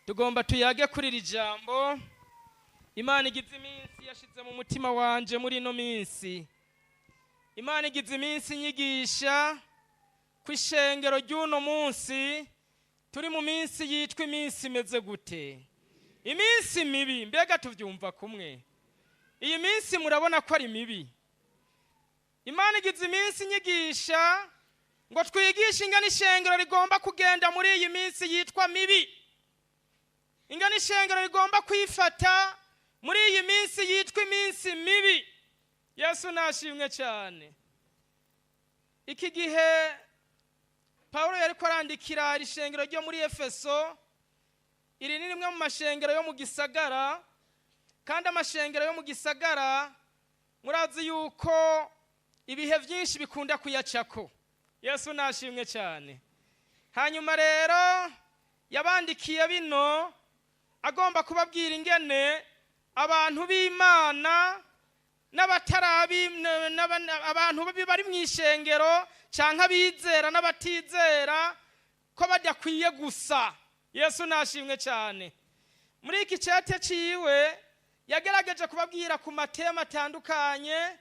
Tugomba tuyage kuri iri jambo Imana igize iminsi yashize mu mutima wanje. Muri ino minsi Imana igize iminsi inyigisha ku ishengero ry'uno munsi. Turi mu minsi yitwa iminsi imeze gute? Iminsi mibi. Mbega tuvyumva kumwe? Iyi minsi murabona ko ari mibi. Imana igize iminsi inyigisha ngo twigishe ingene ishengero rigomba kugenda muri iyi minsi yitwa mibi, ingene ishengero rigomba kwifata muri iyi minsi yitwa iminsi mibi. Yesu nashimwe cyane. Iki gihe Pawulo yariko arandikira iri shengero ryo muri Efeso, iri ni rimwe mu mashengero yo mu gisagara, kandi amashengero yo mu gisagara murazi yuko ibihe byinshi bikunda kuyacako. Yesu nashimwe cyane. Hanyuma rero yabandikiye bino agomba kubabwira ingene abantu b'Imana n'abatarabi, abantu bari mu ishengero canke abizera n'abatizera, ko badakwiye gusa. Yesu nashimwe cyane. Muri iki cete ciwe yagerageje kubabwira ku matema atandukanye,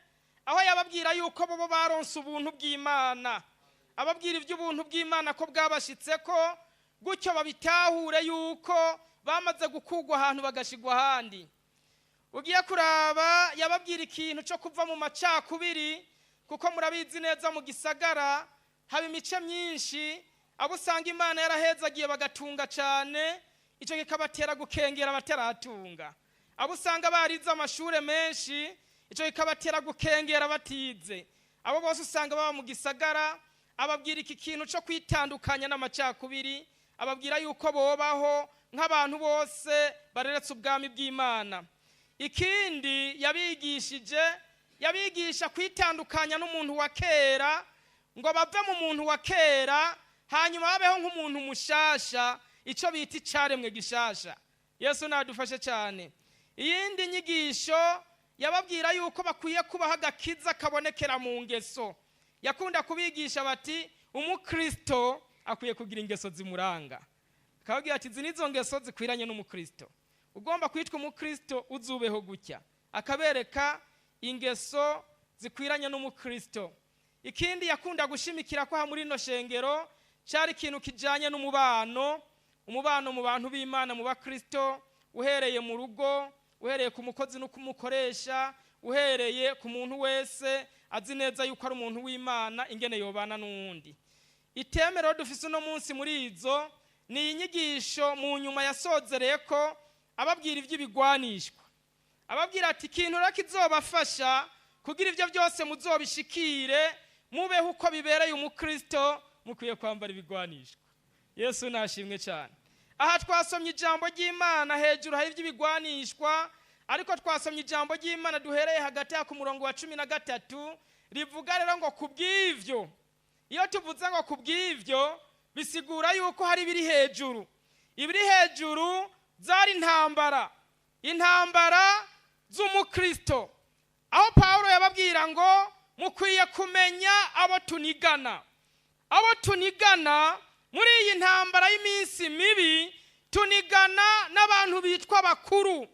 aho yababwira yuko bobo baronse ubuntu bw'Imana, ababwira iby'ubuntu bw'Imana ko bwabashitseko, gutyo babitahure yuko bamaze gukugwa ahantu bagashigwa ahandi. Ugiye kuraba yababwira ikintu cyo kuva mu macakubiri, kuko murabizi neza mu gisagara haba imice myinshi, abo usanga Imana yarahezagiye bagatunga cyane, icyo kikabatera gukengera abataratunga. Abo usanga barize amashure menshi, icyo kikabatera gukengera batize. Abo bose usanga baba mu gisagara. Ababwira iki kintu cyo kwitandukanya n'amacakubiri, ababwira yuko bobaho nk'abantu bose bareretse ubwami bw'Imana. Ikindi yabigishije, yabigisha kwitandukanya n'umuntu wa kera, ngo bave mu muntu wa kera hanyuma babeho nk'umuntu mushasha, icyo bita icaremwe gishasha. Yesu nadufashe cyane. Iyindi nyigisho yababwira yuko bakwiye kubaho agakiza kabonekera mu ngeso. Yakunda kubigisha bati umukristo akwiye kugira ingeso zimuranga. Akababwira ati izi nizo ngeso zikwiranye n'umukristo, ugomba kwitwa umukristo uzubeho gutya. Akabereka ingeso zikwiranye n'umukristo. Ikindi yakunda gushimikira ko muri ino shengero cyari ikintu kijanye n'umubano, umubano mu bantu b'Imana, mu bakristo, uhereye mu rugo, uhereye ku mukozi no kumukoresha, uhereye ku muntu wese azi neza yuko ari umuntu w'Imana, ingene yobana n'uwundi. Itemero dufise uno munsi muri izo ni inyigisho mu nyuma yasozereye ko ababwira iby'ibigwanishwa, ababwira ati ikintu rero kizobafasha kugira ibyo byose muzobishikire, mubeho uko bibereye umukristo, mukwiye kwambara ibigwanishwa. Yesu nashimwe cyane. Aha twasomye ijambo ry'Imana, hejuru hari iby'ibigwanishwa, ariko twasomye ijambo ry'Imana duhereye hagati ya ku murongo wa 13, rivuga rero ngo kubw'ivyo. Iyo tuvuze ngo kubw'ivyo, bisigura yuko hari ibiri hejuru. Ibiri hejuru zari intambara, intambara z'umukristo, aho Pawulo yababwira ngo mukwiye kumenya abo tunigana. Abo tunigana muri iyi ntambara y'iminsi mibi, tunigana n'abantu bitwa bakuru,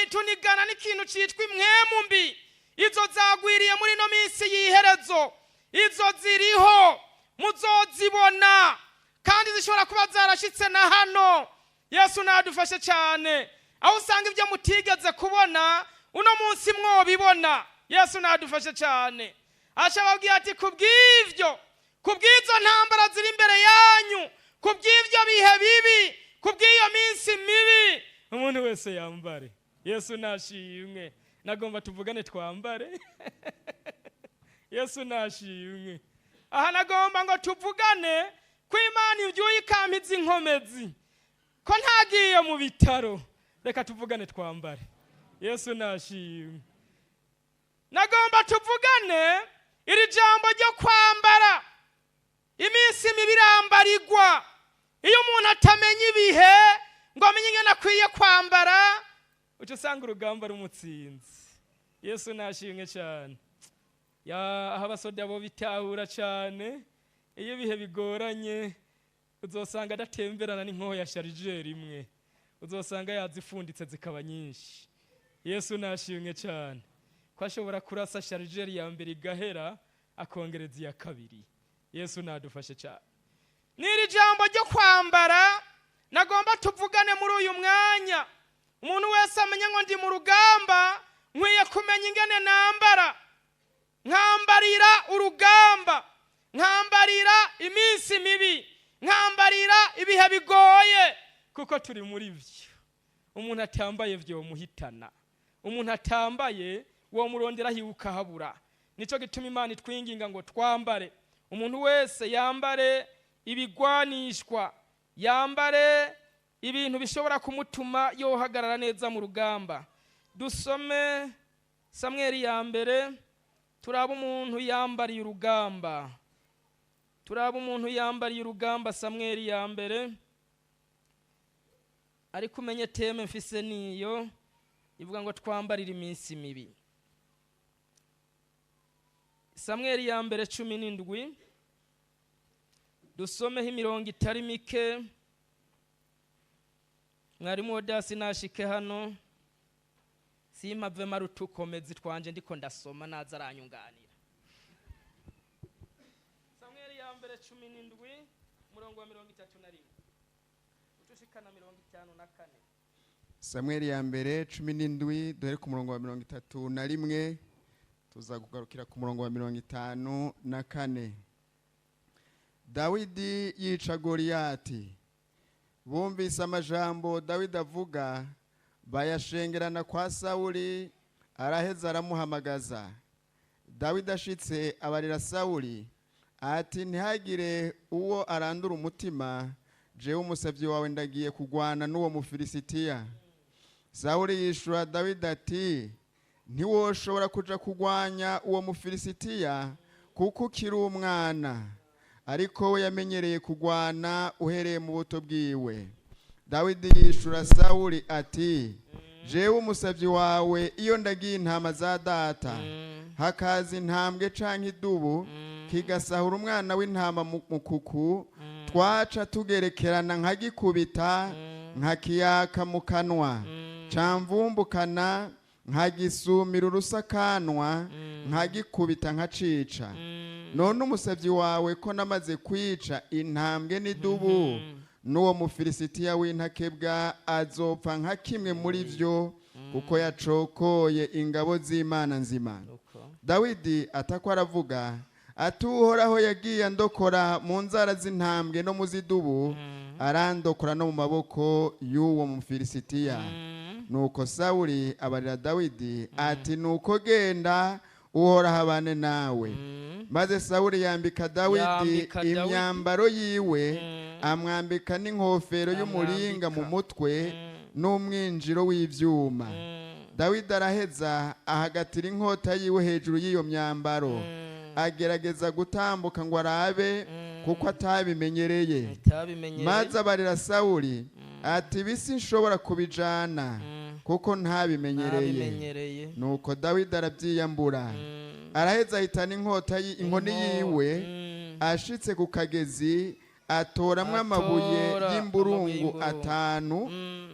tunigana n'ikintu cyitwa impwemu mbi. Izo zagwiriye muri ino minsi y'iherezo, izo ziriho muzozibona, kandi zishobora kuba zarashitse na hano. Yesu nadufashe cyane. Aho usanga ibyo mutigeze kubona uno munsi mwobibona. Yesu nadufashe cyane. Aca ababwira ati kubw'ivyo, kubw'izo ntambara ziri imbere yanyu, kubw'ivyo bihe bibi, kubw'iyo minsi mibi, umuntu wese yambare. Yesu nashimwe. Nagomba tuvugane twambare. Yesu nashimwe. Aha nagomba ngo tuvugane ko Imana ivyuye ikampiza inkomezi, ko ntagiye mu bitaro. Reka tuvugane twambare. Yesu nashimwe. Nagomba tuvugane iri jambo ryo kwambara. Iminsi mibi irambarigwa. Iyo umuntu atamenya ibihe ngo amenye ingene akwiye kwambara, uca usanga urugamba rumutsinze. Yesu nashimwe cyane. Aho abasoda bo bitahura cyane, iyo ibihe bigoranye uzosanga adatemberana n'inkoho ya sharijeri imwe. Uzosanga yazifunditse zikaba nyinshi. Yesu nashimwe cyane ko ashobora kurasa chargeur ya mbere igahera, akongereza iya kabiri. Yesu nadufashe cyane. N'iri jambo ryo kwambara nagomba tuvugane muri uyu mwanya. Umuntu wese amenye ngo ndi mu rugamba, nkwiye kumenya ingene nambara, nkambarira urugamba, nkambarira iminsi mibi, nkambarira ibihe bigoye, kuko turi muri byo. Umuntu atambaye vyomuhitana, umuntu atambaye womurondera hiwe ukahabura. Nico gituma Imana itwinginga ngo twambare. Umuntu wese yambare ibigwanishwa, yambare ibintu bishobora kumutuma yohagarara neza mu rugamba. Dusome Samweli ya mbere, turaba umuntu yambariye urugamba, turaba umuntu yambariye urugamba. Samweli ya mbere. Ariko umenye thème mfise niyo ivuga ngo twambarire iminsi mibi. Samweli ya mbere 17, dusomeho imirongo itari mike. Mwarimu Odasi nashike hano, simpave marutukomezi twanje ndiko ndasoma, naza aranyunganira. Samweli ya mbere 17, umurongo wa 31 ucushikana 54. Samweli ya mbere 17, duhere ku murongo wa 31, tuza kugarukira ku murongo wa 54. Dawidi yica Goliyati. Bumvise amajambo Dawidi avuga, bayashengerana kwa Sawuli, araheza aramuhamagaza. Dawidi ashitse abarira Sawuli ati: "Ntihagire uwo arandura umutima, jewe umusavyi wawe ndagiye kugwana n'uwo Mufilisitiya." Sawuli yishura Dawidi ati: "Ntiwoshobora kuja kugwanya uwo Mufilisitiya kuko ukiri umwana, ariko we yamenyereye kugwana uhereye mu buto bwiwe." Dawidi yishura Sawuli ati: "Jewe umusavyi wawe, iyo ndagiye intama za data, hakaza intambwe canke idubu kigasahura umwana w'intama mu mukuku, twaca tugerekerana, nkagikubita nkakiyaka mu kanwa, camvumbukana nkagisumira urusakanwa, nkagikubita nkacica. None umusavyi wawe ko namaze kwica intambwe n'idubu, n'uwo Mufilisitiya w'intakebwa azopfa nka kimwe muri vyo, kuko yacokoye ingabo z'Imana nzima." Uko. Dawidi atako aravuga ati: "Uhoraho yagiye andokora mu nzara z'intambwe no mu z'idubu, arandokora no mu maboko y'uwo Mufilisitiya." Nuko Sawuli abarira Dawidi ati: "Nuko genda, Uhoraho abane nawe." Maze Sawuli yambika Dawidi Yambika Dawidi. imyambaro yiwe, amwambika n'inkofero y'umuringa mu Amwambika. mutwe n'umwinjiro w'ivyuma. Dawidi araheza ahagatira inkota yiwe hejuru y'iyo myambaro, agerageza gutambuka ngo arabe, kuko atabimenyereye. Itabimenyereye. Maze abarira Sawuli ati: "Bisi nshobora kubijana kuko ntabimenyereye." Ntabimenyereye. Nuko Dawidi arabyiyambura, araheza ahitana inkota inkoni yiwe. Ashitse ku kagezi atoramwo amabuye Atora amabuye y'imburungu y'imburungu. atanu,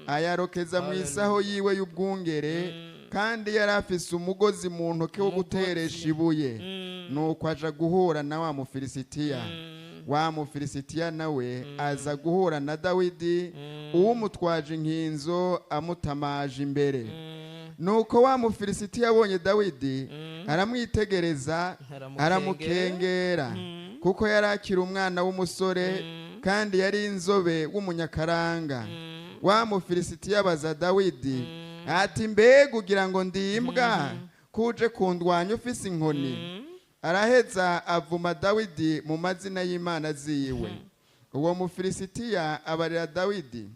ayarokeza mu isaho yiwe y'ubwungere, kandi yari afise umugozi mu ntoke wo Umugozi. guteresha ibuye. Nuko aja guhura na wa Mufilisitiya. Wa Mufilisitiya nawe aza guhura na Dawidi, uwumutwaje inkinzo amutamaje imbere. Nuko wa Mufilisitiya abonye Dawidi, aramwitegereza, aramukengera, kuko yari akiri umwana w'umusore kandi yari inzobe w'umunyakaranga. Wa Mufilisitiya abaza Dawidi ati: "Mbega ugira ngo ndi imbwa kuje kundwanya ufise inkoni?" Araheza avuma Dawidi mu mazina y'imana ziwe. Uwo Mufilisitiya abarira Dawidi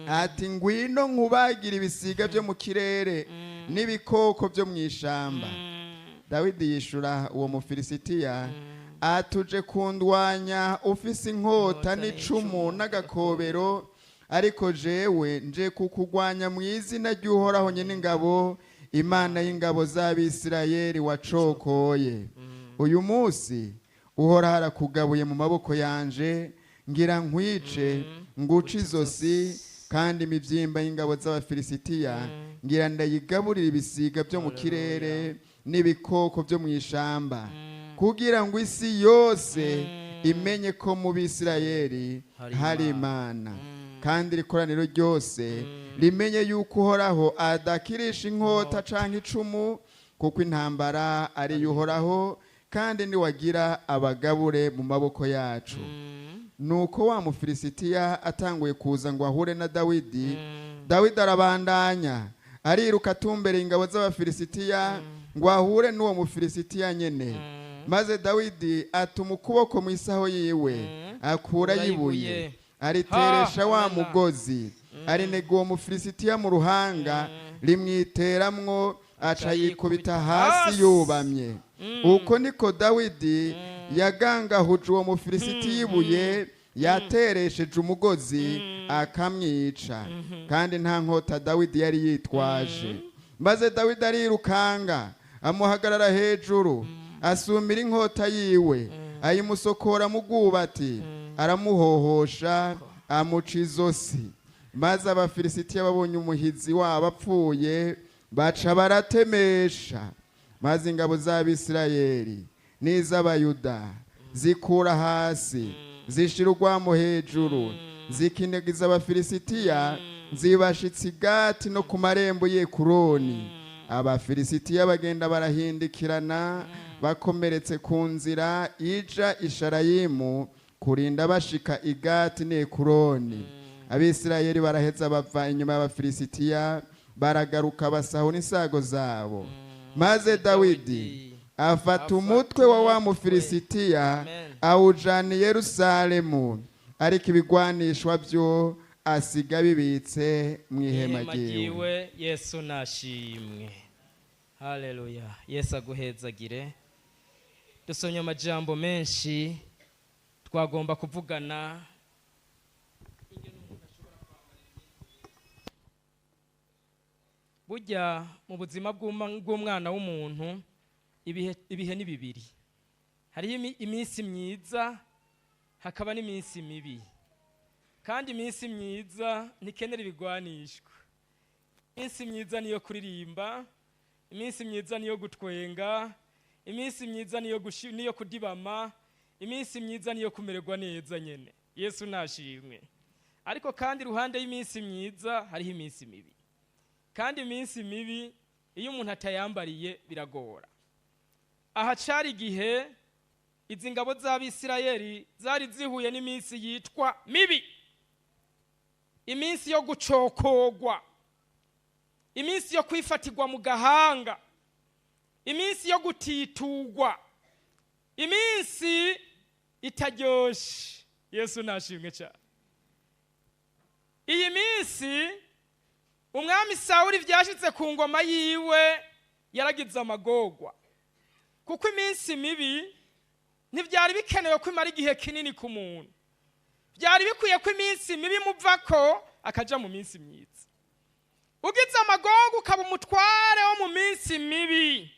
ati: "Ngwino nkubagira ibisiga byo mu kirere n'ibikoko byo mu ishamba." Dawidi yishura uwo Mufilisitiya atuje kundwanya ufise inkota Inkota n'icumu n'icumu n'agakobero, ariko jewe nje kukugwanya mu izina ry'Uhoraho Nyen'ingabo, Imana y'ingabo z'Abisirayeli wacokoye. Uyu munsi Uhoraho arakugabuye mu maboko yanje, ngira nkwice nguce izosi. Kandi imibyimba y'ingabo z'Abafilisitiya ngira ndayigaburira ibisiga byo mu kirere n'ibikoko byo mu ishamba, kugira ngo isi yose imenye ko mu Bisirayeli Hari hari Imana. Imana, kandi iri koraniro ryose rimenye yuko Uhoraho adakirisha inkota canke icumu, kuko intambara ari iy'Uhoraho, kandi niwagira abagabure mu maboko yacu. Nuko wa Mufilisitiya atanguye kuza ngo ahure na Dawidi, Dawidi arabandanya ariruka atumbereye ingabo z'Abafilisitiya ngo ahure n'uwo Mufilisitiya nyene. Maze Dawidi atuma ukuboko mu isaho yiwe, akura Akura ibuye, ibuye. ariteresha Ha, wa amena. mugozi, arinega uwo Mufilisitiya mu ruhanga, rimwiteramwo, aca yikubita hasi hasi. yubamye. Uko niko Dawidi yagangahuje uwo Mufilisitiya ibuye yateresheje umugozi, akamwica, kandi nta nkota Dawidi yari yitwaje. Maze Dawidi arirukanga amuhagarara hejuru, asumira inkota yiwe, ayimusokora mu bwubati, aramuhohosha, amuca izosi. Maze Abafilisitiya babonye umuhizi wabo apfuye, baca baratemesha. Maze ingabo z'Abisirayeli n'iz'Abayuda zikura hasi, zishira urwamo hejuru, zikinigiza Abafilisitiya, zibashitsa i Gati no ku marembo y'Ekuroni. Abafilisitiya bagenda barahindikirana bakomeretse ku nzira ija Isharayimu, kurinda bashika i Gati n'Ekuroni. Abisirayeli baraheza bava inyuma y'Abafilisitiya, baragaruka, basahura insago zabo. Maze Dawidi afata umutwe wa wa Mufilisitiya, Amen. awujana i Yerusalemu, ariko ibigwanishwa byo asiga bibitse mu ihema Ihema ryiwe. ryiwe. Yesu nashimwe, haleluya! Yesu aguhezagire. Dusomye amajambo menshi twagomba kuvugana. Burya mu buzima bw'umwana w'umuntu ibihe ni bibiri: hariho iminsi myiza, hakaba n'iminsi mibi. Kandi iminsi myiza ntikenera ibigwanishwa. Iminsi myiza niyo kuririmba, iminsi myiza niyo gutwenga, iminsi myiza niyo kudibama, iminsi myiza niyo kumererwa neza nyene. Yesu nashimwe! Ariko kandi iruhande y'iminsi myiza hariho iminsi mibi, kandi iminsi mibi iyo umuntu atayambariye biragora. Aha cari igihe izi ngabo z'Abisirayeli zari zihuye n'iminsi yitwa mibi, iminsi yo gucokogwa, iminsi yo kwifatirwa mu gahanga, iminsi yo gutitugwa, iminsi itaryoshe. Yesu nashimwe cyane! Iyi minsi umwami Sawuli byashitse ku ngoma yiwe yaragize amagorwa, kuko iminsi mibi ntibyari bikenewe ko imara igihe kinini ku muntu. Byari bikwiye ko iminsi mibi muvako akaja mu minsi myiza. Ugize amagorwa ukaba umutware wo mu minsi mibi,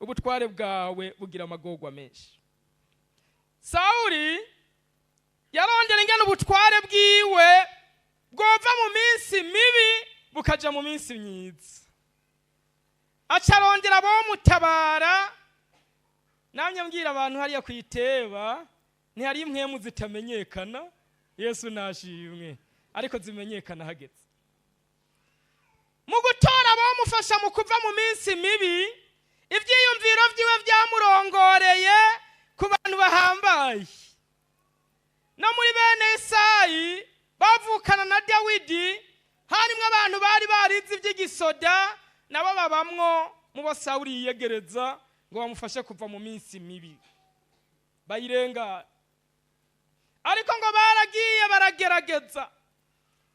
ubutware bwawe bugira amagorwa menshi. Sawuli yarondera ingene ubutware bwiwe bwova mu minsi mibi bukaja mu minsi myiza, aca arondera abomutabara. Namye mbwira abantu hariya kwiteba, ntihari impwemu zitamenyekana. Yesu nashimwe! Ariko zimenyekana hageze mu gutora abamufasha mu kuva mu minsi mibi. Ibyiyumviro byiwe byamurongoreye ku bantu bahambaye no muri bene Isayi bavukana na Dawidi. Harimo abantu bari barize iby'igisoda, nabo babamwo mu bo Sawuli yiyegereza ngo bamufashe kuva mu minsi mibi bayirengana. Ariko ngo baragiye baragerageza,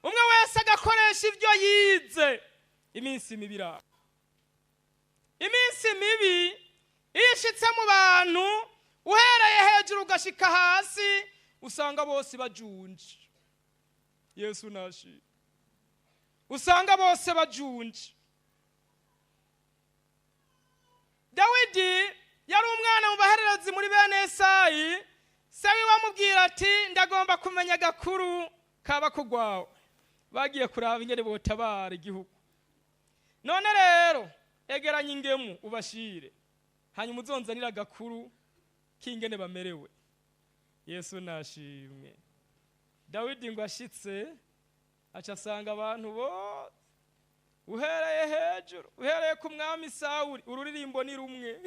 umwe wese agakoresha ibyo yize. Iminsi mibi iraba. Iminsi mibi iyo ishitse mu bantu, uhereye hejuru ugashika hasi, usanga bose bajunje. Yesu nashi, usanga bose bajunje. Dawidi yari umwana mu bahererezi muri bene Esayi. Se wiwe amubwira ati: "Ndagomba kumenya agakuru kaba kugwawe." Bagiye kuraba ingene botabara igihugu. None rero egeranya ingemu ubashire, hanyuma uzonzanira agakuru k'ingene bamerewe. Yesu nashimwe. Dawidi ngo ashitse aca asanga abantu bose, uhereye hejuru, uhereye ku mwami Sawuli, ururirimbo ni rumwe,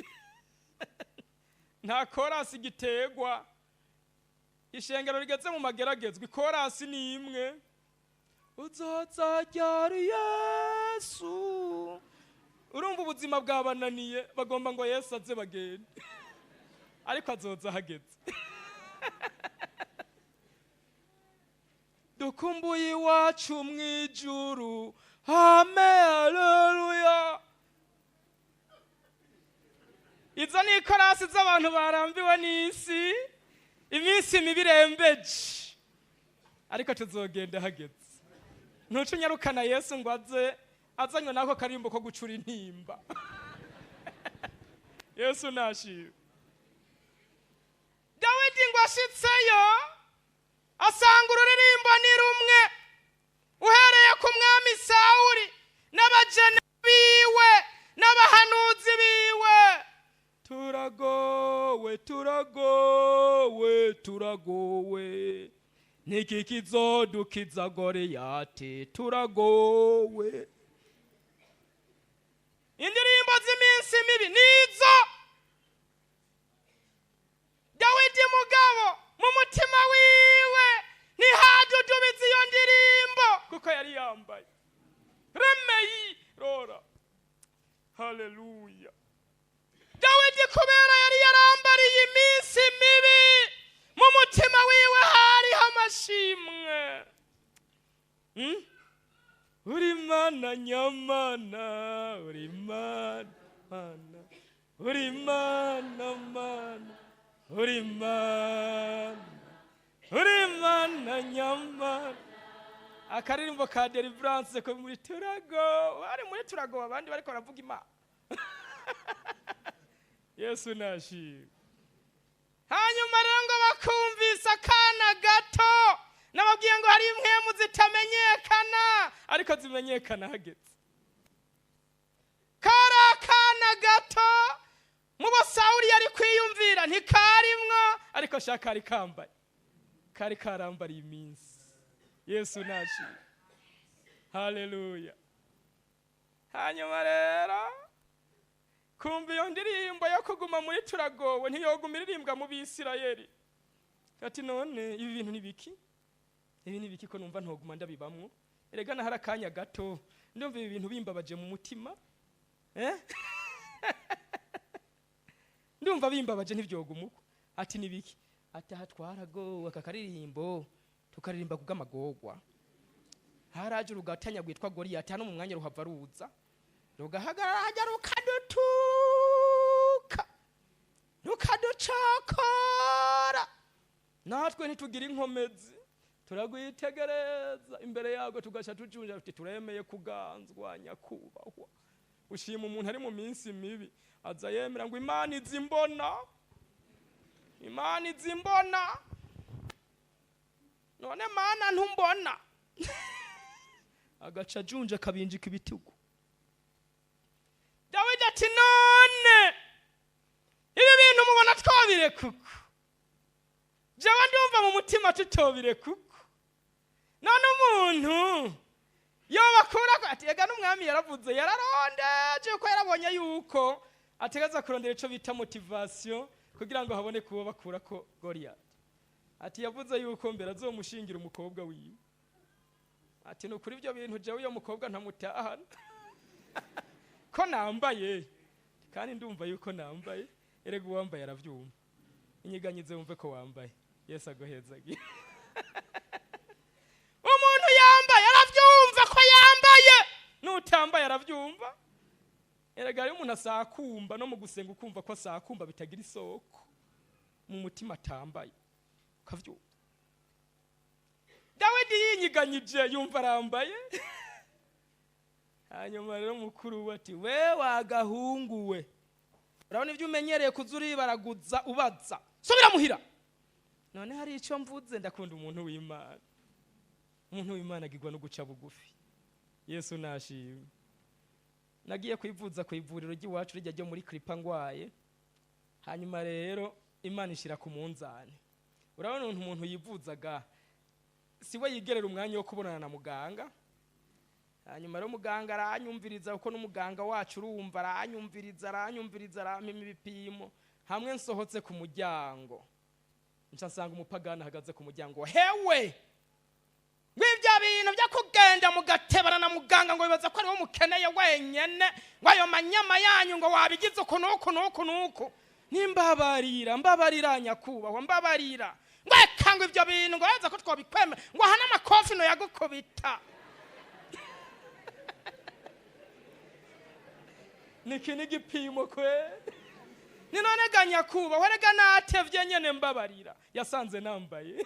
nta korasi gitegwa. Ishengero rigeze mu mageragezwa, ikorasi ni imwe: uzoza ryari Yesu? Urumva ubuzima bwabananiye, bagomba ngo Yesu aze bagende, ariko azoza ahageze. Dukumbuye iwacu mu ijuru, haleluya. Izo ni ikorasi z'abantu barambiwe n'isi, iminsi mibi irembeje, ariko tuzogenda hageze. Ntuce unyarukana Yesu ngo aze azanywe n'ako karimbo ko gucura intimba. Yesu nashimwe. Dawidi ngo ashitseyo asanga ururirimbo ni rumwe, uhereye ku mwami Sawuli n'abajene biwe n'abahanuzi biwe: turagowe, turagowe, turagowe, niki kizodukiza Goliyati, turagowe. Indirimbo z'iminsi mibi nizo. Dawidi mugabo mu mutima wiwe ntihadudubiza iyo ndirimbo, kuko yari yambaye remeyi rora. Haleluya. Dawidi kubera yari yarambariye iminsi mibi, mu mutima wiwe hariho amashimwe. Uri Mana nyamana, uri Mana mana, uri Mana mana, uri Mana, uri Mana nyamana. Akaririmbo ka Deliverance ko muri turago, bari muri turago, abandi bariko baravuga Imana. Yesu nashimwe. Hanyuma rero ngo bakumvise akana gato, nababwiye ngo hari impwemu zitamenyekana ariko zimenyekana hageze. Kari akana gato mubo Sawuli yari kwiyumvira ntikarimwo, ariko sha kari kambaye, kari karambariye iminsi. Yesu nashimwe. Haleluya. Hanyuma rero kumva iyo ndirimbo yo kuguma muri turagowe ntiyoguma iririmbwa mu Bisirayeli. Ati none ibi bintu ni biki? Ibi ni biki ko numva ntoguma ndabibamwo? Erega nahari akanya gato ndumva ibi bintu bimbabaje mu mutima. Ndumva bimbabaje ntivyoguma uko. Ati ni biki? Ati aha twaragowe, aka karirimbo tukaririmba kubw'amagorwa. Haraje urugatanya rwitwa Goliyati, hano mu mwanya ruhava ruza rugahagarara hajya rukadutuka, rukaducokora, natwe ntitugira inkomezi, turagwitegereza imbere yago tugasha tujunja tuti turemeye kuganzwa nyakubahwa. Ushima umuntu ari mu minsi mibi aza yemera ngo Imana izi mbona, Imana izi mbona, none Mana ntumbona. Agaca ajunja akabinjika ibitugu. Dawidi ati none ibi bintu mubona twabireka uko? Jewe ndumva mu mutima tutobireka uko. None umuntu yobakura ko ati ega n'umwami yaravuze, yararondeje ko yarabonye yuko ategerezwa kurondera ico bita motivation kugira ngo habone kubo bakura ko Goliyati. Ati yavuze yuko mbere azomushingira umukobwa wiwe. Ati nukuri ibyo bintu jewe uyo mukobwa ntamutahana ko nambaye, kandi ndumva yuko nambaye. Erega uwambaye aravyumva, inyiganyize wumve ko wambaye. Yesu aguhezage. Umuntu yambaye aravyumva ko yambaye, n'utambaye aravyumva. Erega iyo umuntu asakumba no mu gusenga ukumva ko asakumba bitagira isoko mu mutima atambaye, ukavyumva. Dawidi yinyiganyije yumva arambaye. Hanyuma rero mukuru we ati we wagahunguwe, urabona ibyo umenyereye kuza uribaraguza ubaza, subira muhira. None hari icyo mvuze, ndakunda umuntu w'Imana. Umuntu w'Imana agirwa no guca bugufi. Yesu nashimwe. Nagiye kwivuza ku ivuriro ry'iwacu rijya ryo muri Kripa ngwaye. Hanyuma rero Imana ishira ku munzani. Urabona umuntu yivuzaga siwe yigerera umwanya wo kubonana na muganga. Hanyuma rero muganga aranyumviriza, kuko n'umuganga wacu urumva aranyumviriza arampima ibipimo. Hamwe nsohotse ku muryango nca nsanga umupagani ahagaze ku muryango. Hewe, ngw'ibyo bintu byo kugenda mugatebana na muganga ngo bibaza ko ariwe mukeneye wenyene, ngo ayo manyama yanyu ngo wabigize uku n'uku n'uku n'uku. Nimbabarira, mbabarira nyakubahwa, mbabarira. Ngweka ngo ibyo bintu ngo yaza ko twabikwemera, ngo aha n'amakofi no yagukubita. Niki n'igipimo kwe. Ni none ga nyakubahwa, rega natevye nyene mbabarira. Yasanze nambaye.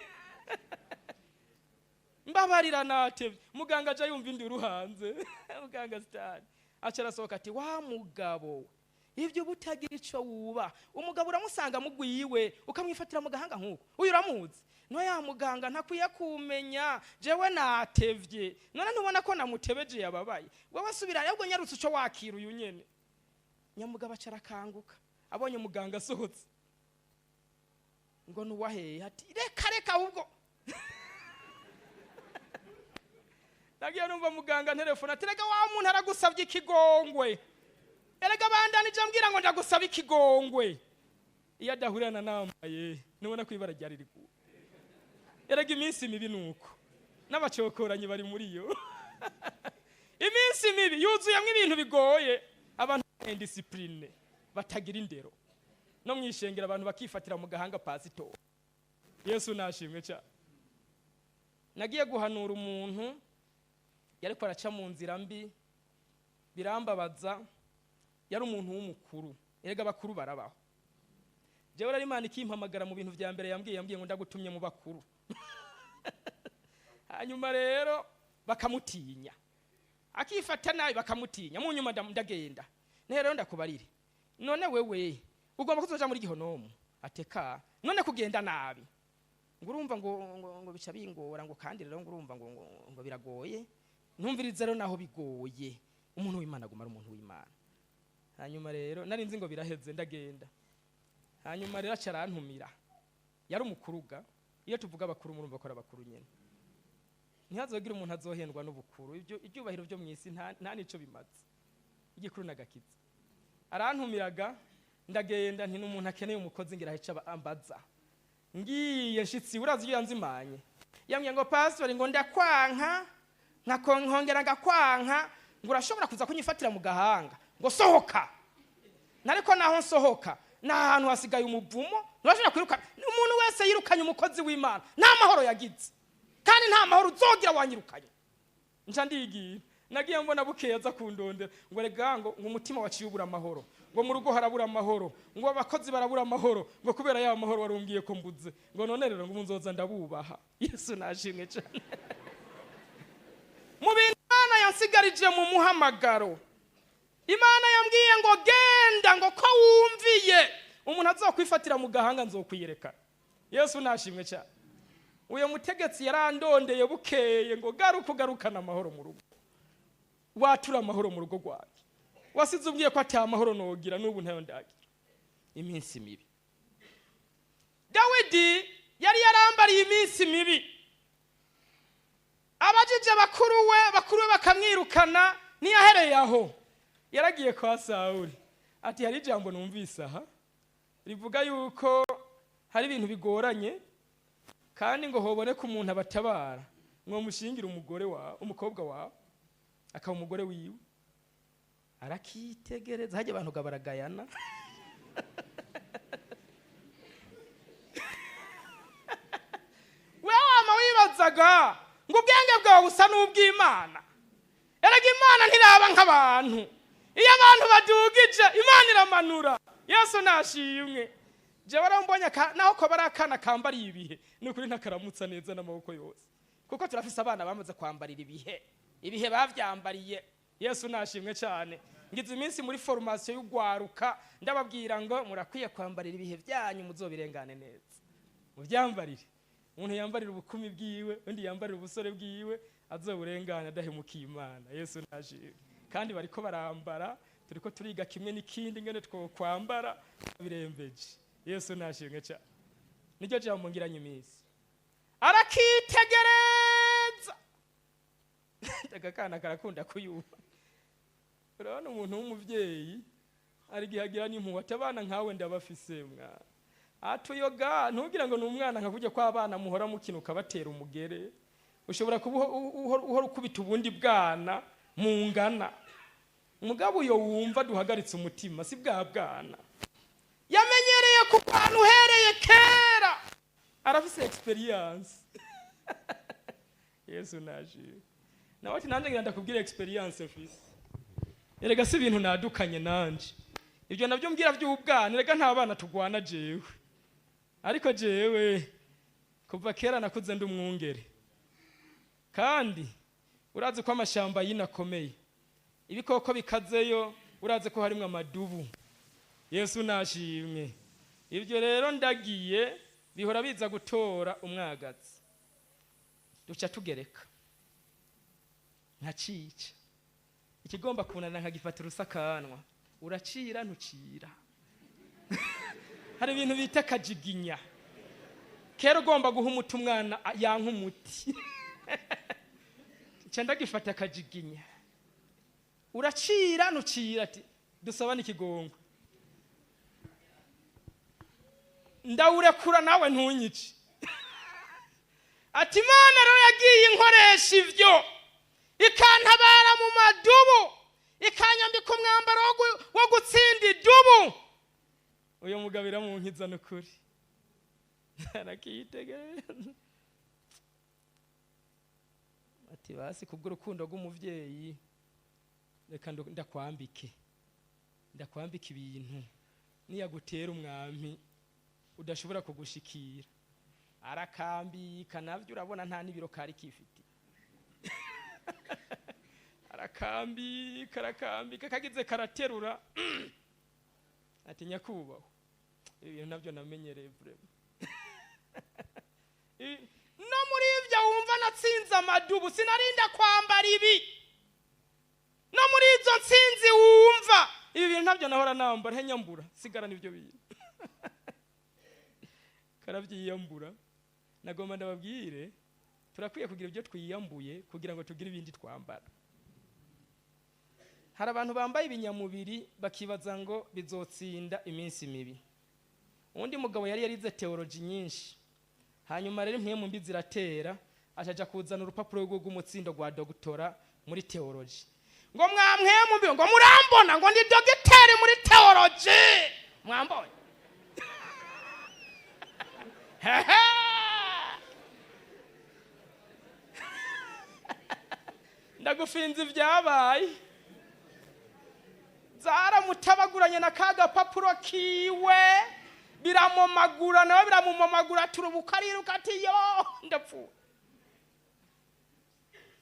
Mbabarira natevye. Muganga aja yumva induru hanze. Muganga sitani aca arasohoka ati wa mugabo, ibyo butagira ico wuba. Umugabo uramusanga mugwiwe ukamwifatira mu gahanga nkuko uyu uramuzi. No ya muganga ntakwiye kumenya jewe natevye. None ntubona ko namutebeje yababaye. Wewe subira ahubwo nyarutse uco wakira uyu nyene. Nyamugabo aca arakanguka abonye muganga asohotse ngo nuwahehe, ati reka reka ahubwo. Nagiye numva muganga telefone ati rega wa muntu aragusabye ikigongwe. Erega bandanije ambwira ngo ndagusaba ikigongwe. Iyo adahurana nambaye nubona ko ibara ryari riguye. Erega iminsi mibi nuko n'abacokoranyi bari muri yo. Iminsi mibi yuzuyemwo ibintu bigoye, abantu indiscipline batagira indero. No mwishengera abantu bakifatira mu gahanga pasito. Yesu nashimwe cyane. Nagiye guhanura umuntu yariko araca mu nzira mbi, birambabaza. Yari umuntu w'umukuru. Erega abakuru barabaho. Jewe rero Imana ikimpamagara mu bintu vya mbere yambwiye ngo ndagutumye mu bakuru. Hanyuma rero bakamutinya, akifata nabi bakamutinya. Mu nyuma ndagenda rero ndakubarire, none wewe ugomba kuzoja muri gihonomu. Ateka none kugenda nabi ngo urumva ngo bica bingora, ngo kandi rero ngo urumva ngo biragoye. Ntumvirize rero naho bigoye, umuntu w'Imana aguma ari umuntu w'Imana. Hanyuma rero nari nzi ngo biraheze ndagenda. Hanyuma rero aca arantumira. Yari umukuruga. Iyo tuvuga abakuru murumva ko ari abakuru nyene. Ntihazogira umuntu azohendwa n'ubukuru. Ibyo ibyubahiro byo mwisi nta nico bimaze. Igikuru nagakiza. Arantumiraga ndagenda nti n'umuntu akeneye umukozi ngira aheca ambaza. Ngiye nshitsi urazi iyo yanzimanye. Yambwiye ngo pastor ngo ndakwanka nkakonkongera ngakwanka ngo urashobora kuza kunyifatira mu gahanga ngo sohoka. Nariko naho nsohoka nahantu hasigaye umuvumo, ntibashobora kwiruka. Umuntu wese yirukanye umukozi w'Imana nta mahoro yagize, kandi nta mahoro uzogira wanyirukanye. Nca ndigiye nagiye mbona bukeye aza kundondera ngo rega ngo umutima waciye ubura amahoro, ngo mu rugo harabura amahoro, ngo abakozi barabura amahoro, ngo kubera ya mahoro warumbwiye ko mbuze, ngo none rero ngo nzoza ndabubaha. Yesu nashimwe cyane. Mu bintu Imana yansigarije mu muhamagaro, Imana yambwiye ngo genda ngo ko wumviye umuntu azokwifatira mu gahanga nzokwiyereka. Yesu nashimwe cyane. Uyo mutegetsi yarandondeye bukeye ngo garuka ugarukana amahoro mu rugo, watura amahoro mu rugo rwanjye. Wasize umbwiye ko ata amahoro nogira, n'ubu ntayo ndagira. Iminsi mibi. Dawidi yari yarambariye iminsi mibi. Abajije bakuru we bakamwirukana, ntiyahereye aho. Yaragiye kwa Sawuli ati hari ijambo numvise aha rivuga yuko hari ibintu bigoranye kandi ngo hoboneke umuntu abatabara, ngo mushingira umugore wawe, umukobwa wawe akaba umugore wiwe. Arakitegereza hajya abantu gabaragayana. Wewe wama wibazaga ngo ubwenge bwawe busa n'ubw'Imana. Erega Imana ntiraba nk'abantu. Iyo abantu badugije Imana iramanura. Yesu nashimwe. Jewe arambonye naho ko barakana kambariye ibihe, nukuri ntakaramutsa neza n'amaboko yose, kuko turafise abana bamaze kwambarira ibihe, ibihe bavyambariye. Yesu nashimwe cyane. Ngize iminsi muri formation y'ugwaruka ndababwira ngo murakwiye kwambarira ibihe byanyu muzobirengane neza, muvyambarire. Umuntu yambarira ubukumi bwiwe, undi yambarira ubusore bwiwe, azoburengana adahemukiye Imana. Yesu nashimwe. Kandi bariko barambara, turiko turiga kimwe n'ikindi ngene twokwambara birembeje. Yesu nashimwe cyane. Niryo jambo ngiranye iminsi. Arakitegereza. Aka kana karakunda kuyuba. Urabona umuntu w'umuvyeyi ari gihe agira n'impuhwe, ati abana nkawe ndabafise mwana. Atuyoga ntugira ngo ni umwana nka kujya kw'abana muhora mukina ukabatera umugere. Ushobora kuba uhora ukubita ubundi bwana mungana. Mugabo uyo wumva duhagaritse umutima si bwa bwana. Yamenyereye kurwana uhereye kera. Arafise experience. Yesu naje. Nawe ati nanjye ngira ndakubwira experience mfise. Erega si ibintu nadukanye nanje. Ibyo nabyo mbwira by'ubwana, erega nta bana tugwana jewe. Ariko jewe kuva kera nakuze ndi umwungere. Kandi urazi ko amashamba yinakomeye. Ibikoko bikazeyo, urazi ko harimwo amadubu. Yesu nashimwe. Ibyo rero ndagiye bihora biza gutora umwagazi. Duca tugereka. Nkacica. Ikigomba kunana nkagifata urusakanwa. Uracira ntucira. Hari ibintu bita kajiginya. Kera ugomba guha umuti umwana yanka umuti. Nca ndagifata kajiginya. Uracira ntucira, ati dusaba n'ikigongo. Ndawurekura nawe ntunyice. Ati Imana rero yagiye inkoresha ivyo, ikantabara mu madubu, ikanyambika umwambaro wo gutsinda idubu. Uyo mugabo iramunkiza n'ukuri. Arakitegereza. Ati basi kubw'urukundo rw'umuvyeyi reka ndakwambike. Ndakwambike ibintu niyagutera umwami udashobora kugushikira. Arakambika navyo urabona nta nibiro kari kifite. Arakambika, arakambika kagize karaterura. Ati nyakubahwa, ibi bintu navyo namenyereye vraiment. No muri ivyo wumva natsinze amadubu, sinarinda kwambara ibi. No muri izo ntsinzi wumva ibi bintu navyo nahora nambara, henyambura sigara nivyo bintu. Karavyiyambura. Nagomba ndababwire turakwiye kugira ibyo twiyambuye kugira ngo tugire ibindi twambara. Hari abantu bambaye ibinyamubiri bakibaza ngo bizotsinda iminsi mibi. Undi mugabo yari yarize theology nyinshi. Hanyuma rero impwemu mbi ziratera, acaja kuzana urupapuro rw'umutsindo rwa doctora muri theology. Ngo mwamwemu mbi, ngo murambona ngo ndi dogiteri muri theology. Mwambonye? Hehe! Ndagufinza ivyabaye. Zaramutabaguranye na kagapapuro kiwe, biramomagura nawe biramumomagura, turubuka ariruka ati yo ndapfuye.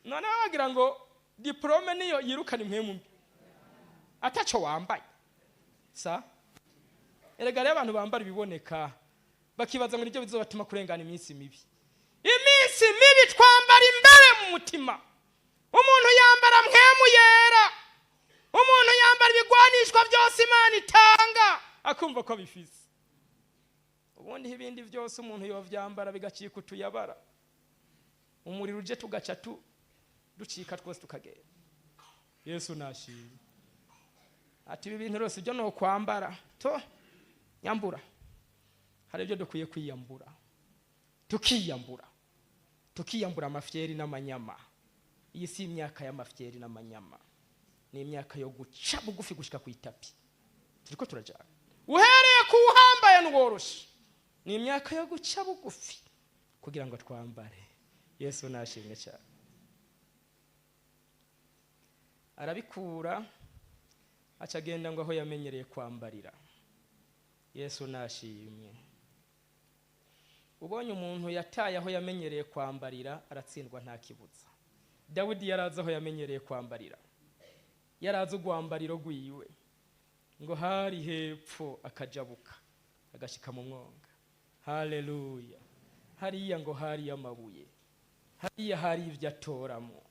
None bagira ngo diplome niyo yirukana impwemu mbi ataco wambaye. Sa erega rero abantu bambara ibiboneka bakibaza ngo nibyo bizobatuma kurengana iminsi mibi. Iminsi mibi twambara imbere mu mutima. Umuntu yambara mpwemu yera, umuntu yambara ibigwanishwa byose Imana itanga akumva ko bifise. Ubundi ibindi byose umuntu yovyambara bigacika utuyabara, umuriro uje tugaca ducika twose tukagenda. Yesu nashimwe. Ati ibi bintu rwose ibyo no kwambara to nyambura. Hari ibyo dukwiye kwiyambura, tukiyambura, tukiyambura amafyeri n'amanyama. Iyi si imyaka y'amafyeri n'amanyama, ni imyaka yo guca bugufi gushika ku itapi. Turiko turajana uhereye ku uhambaye n'uworoshe. Ni imyaka yo guca bugufi kugira ngo twambare. Yesu nashimwe cyane. Arabikura acagenda ngo aho yamenyereye kwambarira. Yesu nashimwe. Ubonye umuntu yataye aho yamenyereye kwambarira aratsindwa nta kibuza. Dawidi yarazi aho yamenyereye kwambarira, yarazi ugwambariro rwiwe, ngo hari hepfo akajabuka agashika mu mwonga. Haleluya, Hariya ngo hari amabuye, hariya hari ibyo atoramo.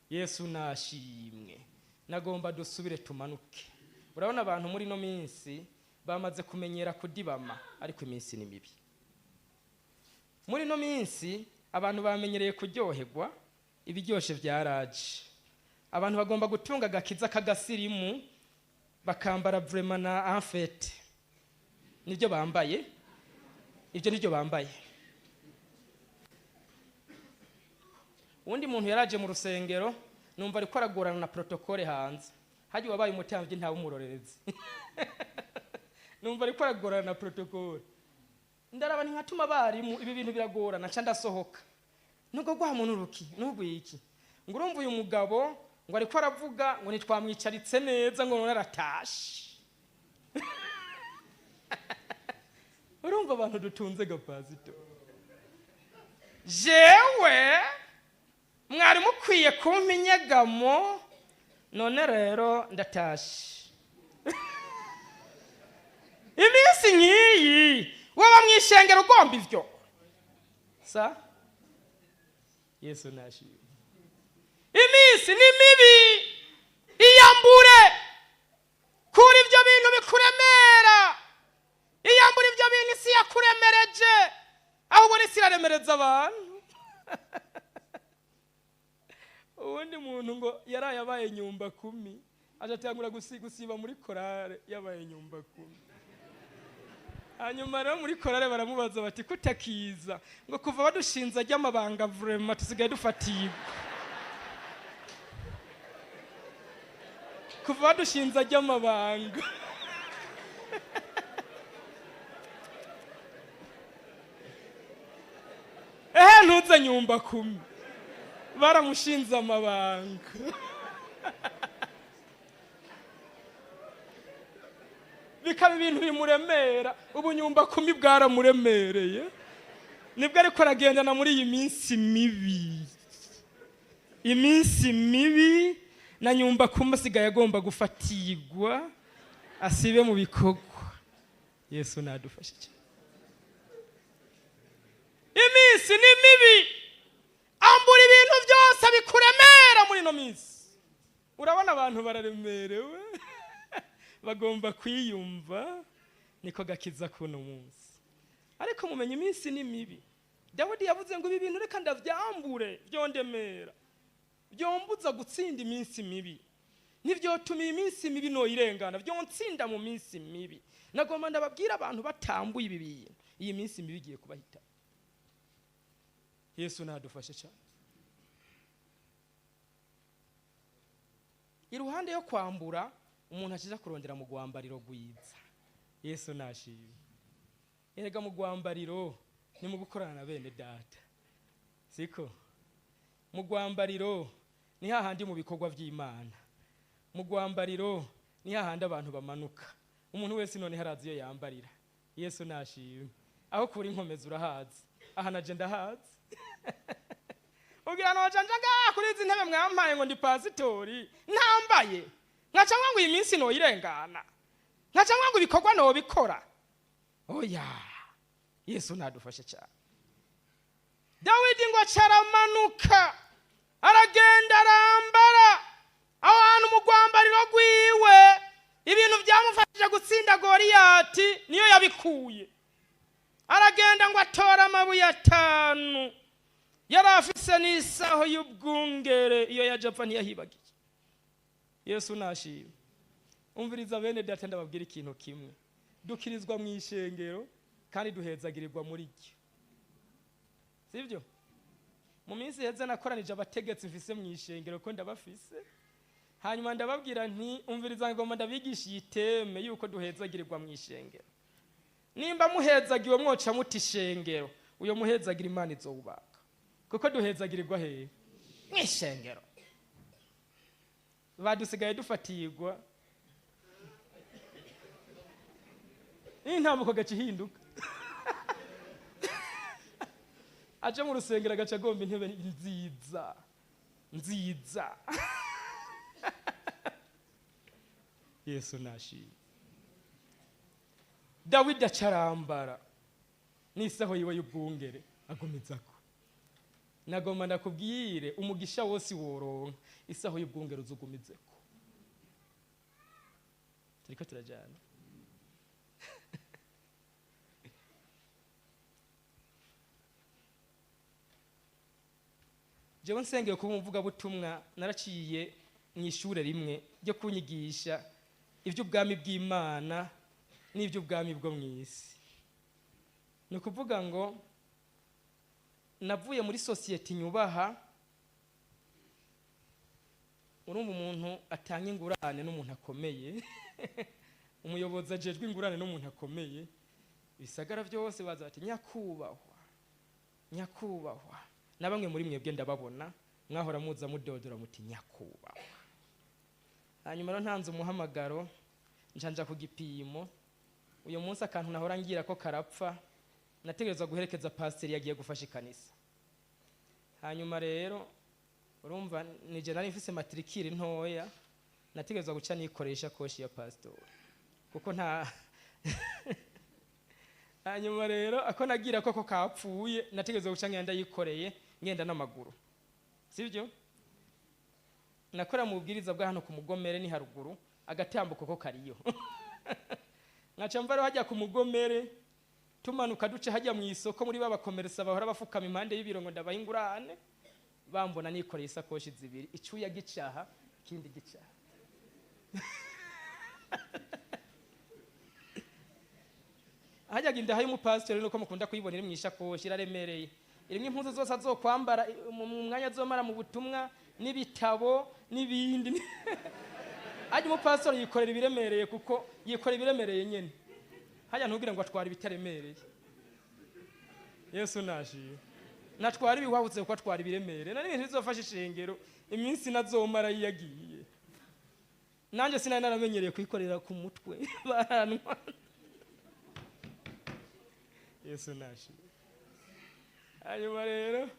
Yesu nashimwe. Nagomba dusubire tumanuke. Urabona abantu muri no minsi bamaze kumenyera kudibama, ariko iminsi ni mibi. Muri no minsi abantu bamenyereye kuryoherwa, ibiryoshe byaraje. Abantu bagomba gutunga agakiza k'agasirimu, bakambara vraiment na en fait nibyo bambaye, ibyo nibyo bambaye. Uwundi muntu yaraje mu rusengero, numva ariko aragorana na protocole hanze. Haji wabaye umutambyi ntawe umurorerezi. Numva ariko aragorana na protocole. Ndaraba ntinkatuma abarimu, ibi bintu biragorana, nca ndasohoka. Nubwo gwa muntu ruki, nubwo iki. Ngo urumva uyu mugabo ngo ariko aravuga ngo nitwamwicaritse neza ngo none aratashe. Urumva abantu dutunze gapazito. Jewe mwari mukwiye kumpa inyegamo, none rero ndatashe. Iminsi nk'iyi woba mwishengero ugomba ivyo. Sa Yesu nashimwe. Iminsi ni mibi, iyambure, kura ibyo bintu bikuremera, iyambure ibyo bintu isi yakuremereje, aho ubona isi iraremereza abantu. Uwundi muntu ngo yaraye abaye nyumba kumi, aje atangura gusiba muri korale yabaye nyumba kumi. Hanyuma rero muri korale baramubaza bati kutakiza, ngo kuva badushinze ajya amabanga vraiment tusigaye dufatirwa. Kuva badushinze ajya amabanga. Ehe ntuze nyumba kumi, baramushinze amabanga. Bikaba ibintu bimuremera, ubunyumba kumi bwaramuremereye. Nibwo ariko aragendana muri iyi minsi mibi. Iminsi mibi na nyumba kumi asigaye agomba gufatirwa, asibe mu bikorwa. Yesu nadufashe cyane. Iminsi ni mibi, ambura ibintu byose bikuremera muri ino minsi. Urabona abantu bararemerewe, bagomba kwiyumva, niko gakiza kuno munsi. Ariko mumenye iminsi ni mibi. Dawidi yavuze ngo ibi bintu reka ndavyambure, byondemera, byombuza gutsinda iminsi mibi. Ntivyotuma iminsi mibi noyirengana, byonsinda mu minsi mibi. Nagomba ndababwira abantu batambuye ibi bintu, iyi minsi mibi igiye kubahita. Yesu nadufashe cyane. Iruhande yo kwambura, umuntu akiza kurondera mu gwambariro gwiza. Yesu nashimwe. Erega mu gwambariro ni mu gukorana na bene data, siko? Mu gwambariro ni hahandi mu bikorwa by'Imana. Mu gwambariro ni hahandi abantu bamanuka. Umuntu wese none harazi iyo yambarira. Yesu nashimwe. Aho kuri inkomezi urahazi, aha naje ndahazi. Ugira noja njaga kuri izi ntebe mwampaye ngo ndi pasitori ntambaye, nkaca ngo iyi minsi noyirengana, nkaca ngo ibikorwa nobikora. Oya, Yesu nadufashe cyane. Dawidi ngo acaramanuka, aragenda arambara aho hantu mu gwambariro rwiwe. Ibintu byamufashije gutsinda Goliyati niyo yabikuye. Aragenda ngo atora amabuye 5, yari afise n'isaho y'ubwungere, iyo yaje apfa ntiyahibagiye. Yesu nashimwe. Umviriza bene data, ndababwira ikintu kimwe. Dukirizwa mu ishengero kandi duhezagirirwa muri ryo, sibyo? Mu minsi iheze nakoranije abategetsi mfise mu ishengero ko ndabafise, hanyuma ndababwira nti umviriza ngomba ndabigisha iyi teme yuko duhezagirirwa mu ishengero. Nimba muhezagiwe mwoca muti ishengero, uyo muhezagira Imana izobaka. Kuko duhezagirirwa hehe? Mu ishengero. Badusigaye dufatirwa, intambuko gaca ihinduka. Aje mu rusengero agaca agomba intebe nziza nziza. Yesu nashimwe. Dawidi acarambara n'isaho yiwe y'ubwungere, Agumizako. Nagomba ndakubwire umugisha wose woronka isaho y'ubwungere uzugumizeko. Turiko turajana. Jewe nsengeye kuba umuvugabutumwa naraciye mu ishure rimwe ryo kunyigisha iby'ubwami bw'Imana n'iby'ubwami bwo mu isi. Ni ukuvuga ngo navuye muri sosiyete nyubaha. Urumva umuntu atanga ingurane n'umuntu akomeye, umuyobozi ajejwe ingurane n'umuntu akomeye, ibisagara byose baza bati nyakubahwa, nyakubahwa. Na bamwe muri mwebwe ndababona mwahora muza mudodora muti nyakubahwa. Hanyuma rero ntanze umuhamagaro njanja ku gipimo. Uyu munsi akantu nahora ngira ko karapfa, nategerezwa guherekeza pasiteri yagiye gufasha ikanisa. Hanyuma rero urumva nije nari mfise matrikire ntoya, nategerezwa guca nikoresha koshi ya pastor kuko nta hanyuma rero ako nagira koko kapfuye, nategerezwa guca ngenda yikoreye ngenda n'amaguru, sibyo? Nakora mu bubwiriza bwa hano ku Mugomere ni haruguru, agatambuko ko kariyo. Nkaca mva rero hajya ku Mugomere, tumanuka duce hajya mu isoko muri babakomeresa bahora bafukama impande y'ibiro ngo ndabaha ingurane, bambona nikoreye isakoshi zibiri, icuya gicaha ikindi gicaha. Hajya ginda hayo umupasiteri nuko mukunda kuyibonera mu ishakoshi iraremereye, irimo impuzu zose azokwambara mu mwanya azomara mu butumwa n'ibitabo n'ibindi. Hajya umupasiteri yikorera ibiremereye kuko yikorera ibiremereye nyene. Hajya ntugire ngo atwara ibitaremereye. Yesu nashiye. Natwara ibihwabutse kuko atwara ibiremereye. Nari ibintu bizofasha ishengero iminsi nazomara yiyagiye. Nanje sinari naramenyereye kwikorera ku mutwe baranwa. Yesu nashiye. Hanyuma rero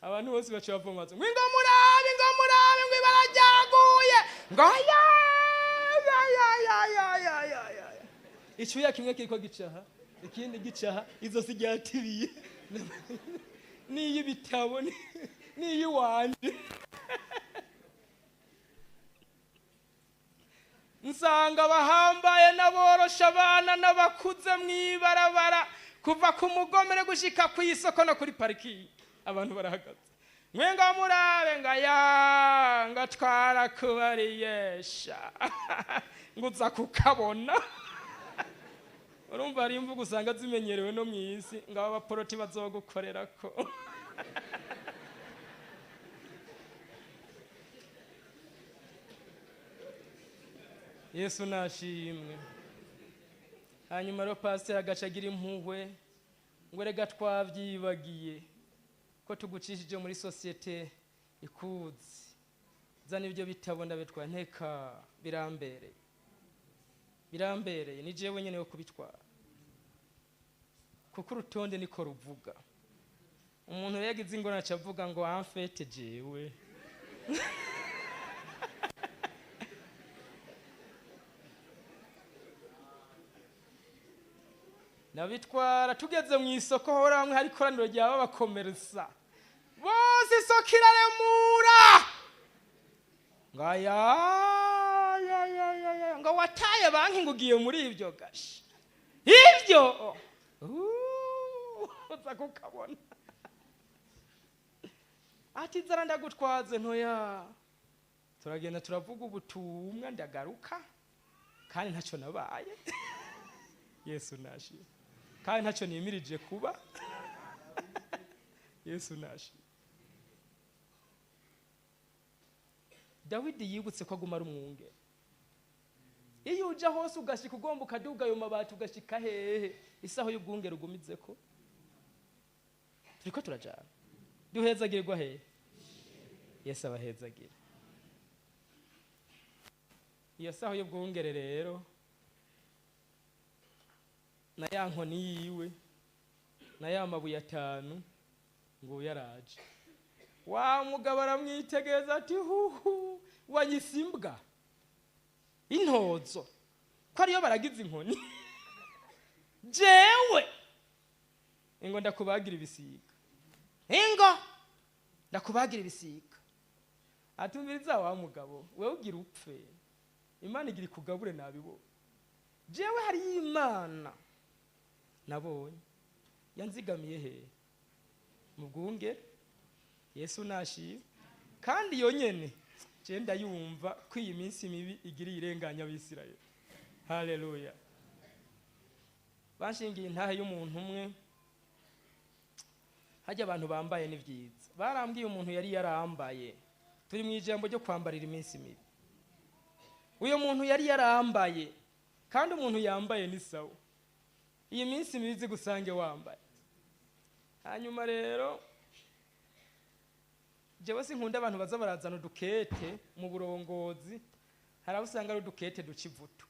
abantu bose baca bavoma ngo ingo murabe, ngo murabe, ngo ibara ryaguye, ngo ya ya ya ya ya ya ya ya. Icuya kimwe kiriko gicaha, ikindi gicaha, izosi ryatibiye n'iy'ibitabo n'iy'iwanje. Nsanga bahambaye n'aborosha abana n'abakuze mw'ibarabara kuva ku Mugomere gushika ku isoko no kuri pariki, abantu barahagaze. Mwenga murabe nga ya nga twarakubariyesha nguza kukabona. Urumva hari imvugo usanga zimenyerewe no mu isi ngo aba baporoti bazogukorerako. Yesu nashimwe. Hanyuma rero pasiteri agaca agira impuhwe ngo rega twavyibagiye ko tugucishije muri sosiyete ikuzi, zana ibyo bitabo ndabitwa nteka, birambereye, birambereye ni jewe nyene yo kubitwara kuko urutonde niko ruvuga. Umuntu rero yagize ingorane aca avuga ngo amfete jewe. Nabitwara tugeze mu isoko hora hamwe hari ikoraniro rya babakomeresa bose, isoko iraremura ngo ya ya ya ya ya, ngo wataye banki ngo ugiye muri ibyo gashi ibyo uza kukabona. Ati zara ndagutwaze ntoya. Turagenda turavuga ubutumwa ndagaruka kandi ntacyo nabaye. Yesu nashi. Kandi ntacyo nimirije kuba. Yesu nashi. Dawidi yibutse ko aguma ari umwungere. Iyo uja hose ugashika ugomba ukaduga ayo mabati ugashika hehe, isaho y'ubwungere ugumizeko. Turiko turajana. Duhezagirwa hehe? Yesu abahezagira. Iyo saho y'ubwungere rero na ya nkoni yiwe na ya mabuye atanu ngo yaraje. Wa mugabo aramwitegereza ati huhu, wanyise imbwa intozo ko ariyo baragize inkoni. Jewe ingo ndakubagira ibisiga. Ingo ndakubagira ibisiga. Atumviriza wa mugabo, wewe ugira upfe. Imana igira ikugabure nabibonye. Jewe hari Imana nabonye yanzigamiye he mu bwungere. Yesu nashimwe. Kandi iyo nyene je ndayumva ko iyi minsi mibi igira irenganya abisirayeli. Haleluya. Banshingiye intahe y'umuntu umwe. Hajya abantu bambaye ni vyiza. Barambwiye umuntu yari yarambaye. Turi mu ijambo ryo kwambarira iminsi mibi. Uyo muntu yari yarambaye, kandi umuntu yambaye ni sawa. Iyi minsi mibi zigusange wambaye. Hanyuma rero jewe sinkunda abantu baza barazana udukete mu burongozi, hari aho usanga ari udukete duca ivutu.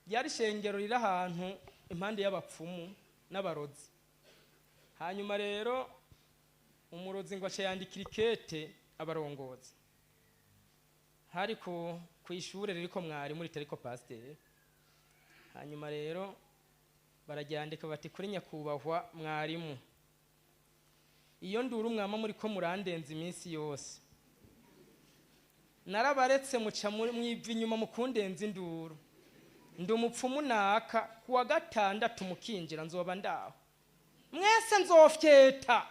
Ryari ishengero riri ahantu impande y'abapfumu n'abarozi. Hanyuma rero umurozi ngo aca yandikira ikete abarongozi. Hari ku ishure ririko mwarimu ritariko pasiteri. Hanyuma rero bararyandika bati kuri nyakubahwa mwarimu, iyo nduru mwama muriko murandenza iminsi yose, narabaretse muca mwiva inyuma mukundenza induru, ndi umupfumu naka, kuwa gatandatu mukinjira nzoba ndaho, mwese nzofyeta.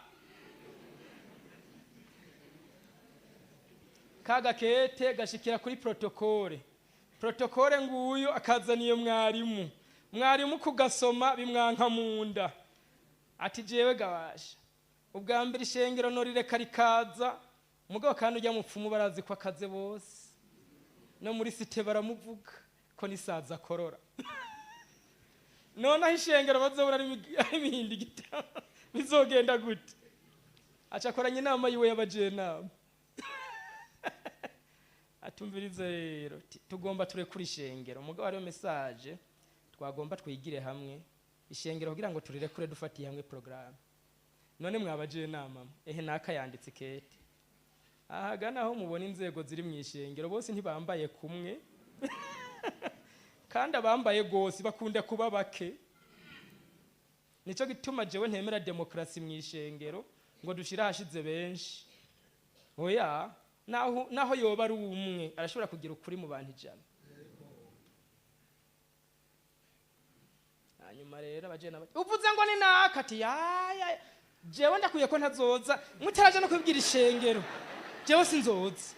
Kagakete gashikira kuri protokole. Protokole nguyo akazaniye mwarimu. Mwarimu kugasoma bimwanka munda. Ati jewe gabasha, ubwa mbere ishengero norireka rikaza, mugabo kandi ujya mupfumu barazi ko akaze bose, no muri site baramuvuga ko nisaza korora. Nonaho ishengero bazobura ari imihindi gita bizogenda gute? Aca akoranya inama yiwe y'abajenama. Atumvirize rero, tugomba turekure ishengero. Mugabo hariyo message twagomba twigire hamwe ishengero kugira ngo turirekure dufatiye hamwe programme. None mwabajenama, ehe naka yanditse ikete. Ahagana aho mubona inzego ziri mu ishengero bose ntibambaye kumwe. Kandi abambaye gose bakunda kuba bake. Nico gituma jewe ntemera demokrasi mu ishengero ngo dushira hashize benshi. Oya, naho yoba ari umwe arashobora kugira ukuri mu bantu 100. Hanyuma rero abajena bati uvuze ngo ni naka, ati yaya jewe ndakwiye ko ntazoza, mutaraje no kubwira ishengero jewe sinzoza.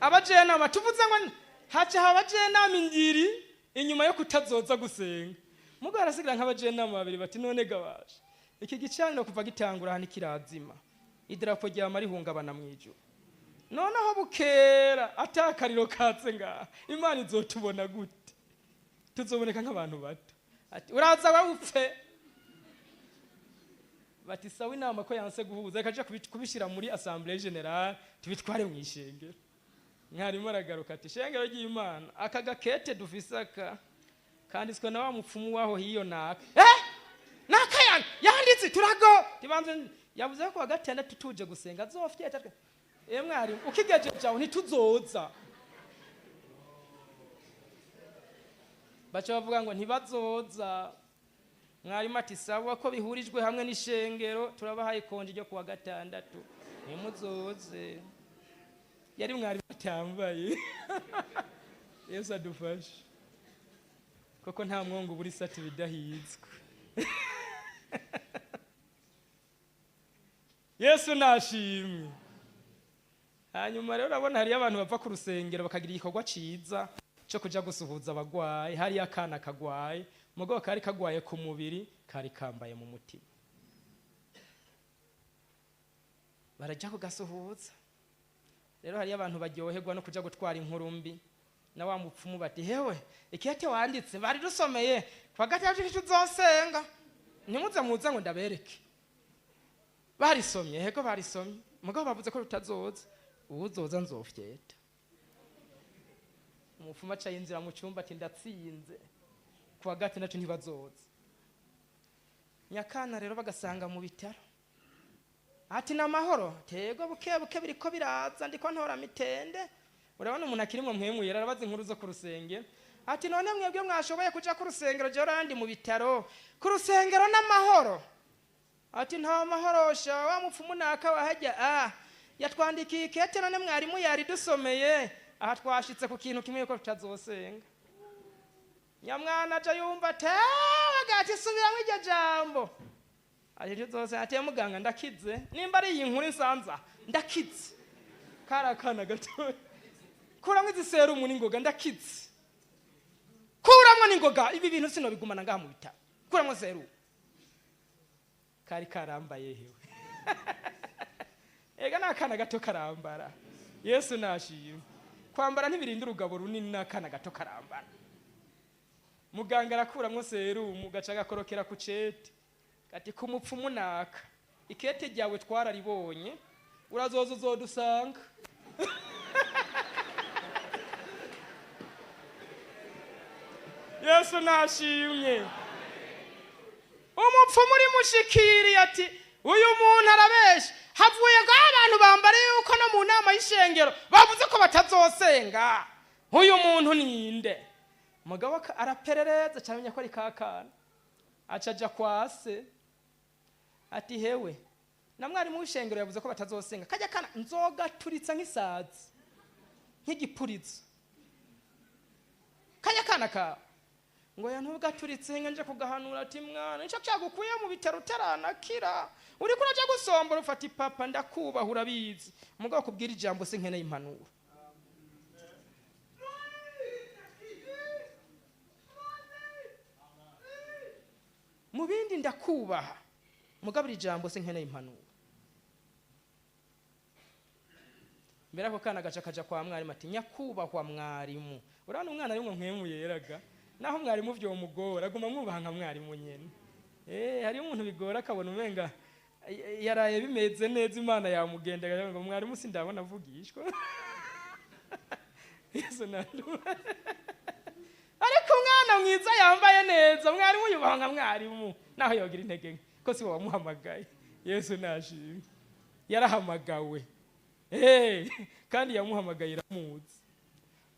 Abajena batuvuze ngo haca abajenama ingiri inyuma yo kutazoza gusenga. Mugo arasigira nk'abajenama babiri bati none gabasha, iki gicaniro kuva gitangura hano kirazima, idarapo rya marihungabana mwijuru. Noneho bukera atakariro katse ngaha, Imana izotubona gute? Tuzoboneka nk'abantu bato. Ati uraza wawupfe. Bati sawa inama ko yanse guhuza, reka kubishira muri assemblée générale tubitware mu ishengero. Mwarimu aragaruka ati ishengero ry'Imana aka gakete dufisaka kanditswe na wa mupfumu waho hiyo naka. Naka yanditse turago tibanze yavuze ko gatandatu tuje gusenga azofyeta. Mwarimu ukigejeje aho ntituzoza. Baca bavuga ngo ntibazoza. Mwarimu ati sawa ko bihurijwe hamwe n'ishengero turabahaye konje ryo kuwa gatandatu ntimuzoze. Yari mwarimu atambaye. Yesu adufashe. Koko nta mwongo buri sati bidahizwe. Yesu nashimwe. Hanyuma rero urabona hari abantu bava ku rusengero bakagira igikorwa ciza cyo kuja gusuhuza abagwayi. Hari akana kagwaye, mugabo kari kagwaye ku mubiri, kari kambaye mu mutima. Baraja kugasuhuza. Rero hari abantu baryoherwa no kuja gutwara inkuru mbi na wa mupfumu bati hewe ikete wanditse bari rusomeye kwa gatatu tuzosenga, ntimuze muze ngo ndabereke. Barisomye hego barisomye, mugabo bavuze ko rutazoza, uwuzoza nzofyeta. Umupfumu aca yinjira mu cyumba ati ndatsinze, kuwa gatandatu ntibazoza. Nyakana rero bagasanga mu bitaro. Ati namahoro, tego buke buke biriko biraza ndiko ntora mitende. Urabona umuntu akiri mu mpwemu yera arabaza inkuru zo ku rusenge. Ati none mwebwe mwashoboye kuja ku rusengero, jewe ndi mu bitaro, ku rusengero n'amahoro? Ati nta mahoro sha, wa mupfumu naka wahajya yatwandikiye ikete, none mwarimu yaridusomeye. Aha twashitse ku kintu kimwe, ko tutazosenga. Nyamwana aja yumva tewe gati subiramwo iryo jambo. Ati ntizosenga. Ati muganga ndakize, nimba ari iyi nkuru nsanza ndakize, kari akana gatoya, kuramwo izi serumu n'ingoga ndakize, kuramwo n'ingoga, ibi bintu sinobigumana ngaha mu bitaro, kuramwo serumu. Kari karambaye hewe, ega n'akana gato karambara. Yesu nashimwe, kwambara ntibirinda urugabo runini, n'akana gato karambara. Muganga arakuramwo serumu, gaca gakorokera ku cete, ati ku mupfumu naka, ikete ryawe twararibonye, urazoza uzodusanga. Yesu nashimye. Umupfumu uri mushikiri ati uyu muntu arabesha, havuye ngo abantu bambare yuko no mu nama y'ishengero bavuze ko batazosenga, uyu muntu ninde? Mugabo araperereza cyamenya ko ari kakana, aca aja kwa se ati hewe na mwarimu w'ishengero yavuze ko batazosenga, kajya kana nzogaturitsa nk'isazi nk'igipurizo, kajya kana ka ngo ya ntugaturitse nje kugahanura. Ati mwana, nico cyagukuye mu bitaro utaranakira, uriko uraja gusombora ufata ipapa, ndakubaha urabizi, mugabo kubwira ijambo se nkeneye impanuro. Mu bindi ndakubaha, mugabo ijambo se nkeneye impanuro. Mbere ako kana gaca kaja kwa mwarimu ati nyakubahwa mwarimu, urabona umwana arimwo nkemu yeraga, naho mwarimu vyomugora aguma mwubaha nka mwarimu nyene. Hari umuntu bigora akabona umenga yaraye bimeze neza, Imana yamugendaga ngo mwarimu sindabona avugishwa. Yesu nanduma. Ariko umwana mwiza yambaye neza, mwarimu yubaha nka mwarimu, naho yogira intege nke ko si wamuhamagaye. Yesu nashimwe, yarahamagawe kandi yamuhamagaye iramuzi.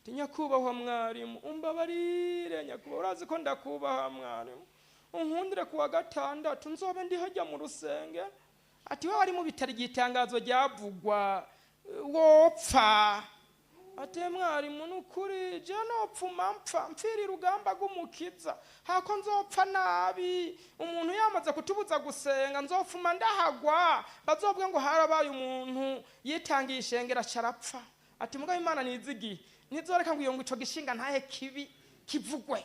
Nyakubahwa mwarimu, umbabarire nyakubahwa, urazi ko ndakubaha mwarimu, unkundire kuwa gatandatu nzobe ndi hajya mu rusenge. Ati wewe wari mu bitaro igitangazo ryavugwa wopfa. Ati mwarimu nukuri je nopfuma mpfa mpfira urugamba rw'umukiza, hako nzopfa nabi, umuntu yamaze kutubuza gusenga nzopfuma ndahagwa, bazovuga ngo harabaye umuntu yitangiye ishengera carapfa. Ati mugabo Imana nizigiye, nizoreka ngo iyo ngo ico gishinga ntahe kibi kivugwe.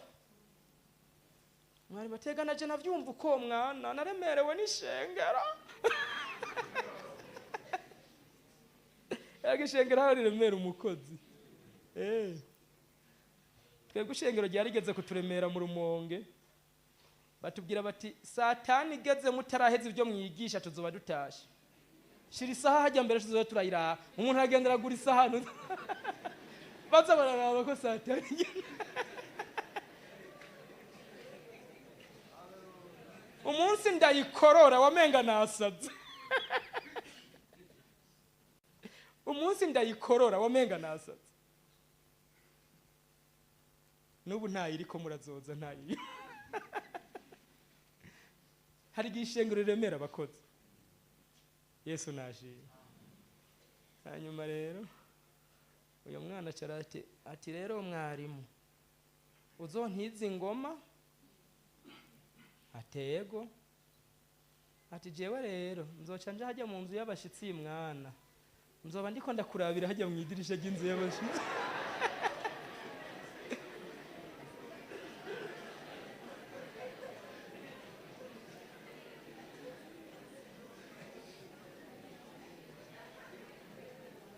Mwarimu atega naje navyumva uko mwana naremerewe n'ishengero. Yaga ishengero hariremera umukozi. Twebwe ishengero ryarigeze kuturemera mu Rumonge, batubwira bati satani igeze mutaraheza ibyo mwigisha tuzoba dutashe, shira isaha hajya mbere tuzoba turayiraha. Umuntu aragenda aragura isaha baza bararaba ko satani igeze. Umunsi ndayikorora wamenga nasaze. Umunsi ndayikorora wamenga nasaze. Nubu ntayiriko murazoza ntayiri. Hari igishengero riremera abakozi. Yesu naje. Hanyuma rero uyu mwana acarate ati rero mwarimu uzontiza ingoma. Atego ati jewe rero nzoca nje hajya mu nzu y'abashitsi mwana, nzoba ndiko ndakurabira hajya mu idirisha ry'inzu y'abashitsi.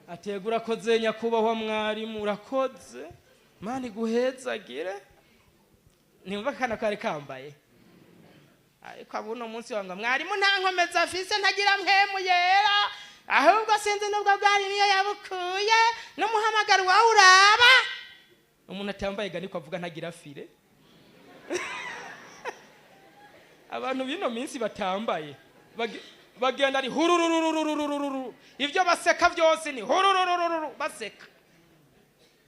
Atego urakoze nyakubahwa mwarimu, urakoze, Mana iguhezagire. Nimva kana kari kambaye. Ariko abuno munsi wanga mwarimu nta nkomeza afise, ntagira mpemu yera, ahubwo sinzi nubwo bwari niyo yabukuye n'umuhamagaro wawe uraba. Umuntu atambaye ga niko avuga ntagira fire. Abantu bino minsi batambaye bagenda ari hurururururururu, ivyo baseka byose ni hurururururu baseka.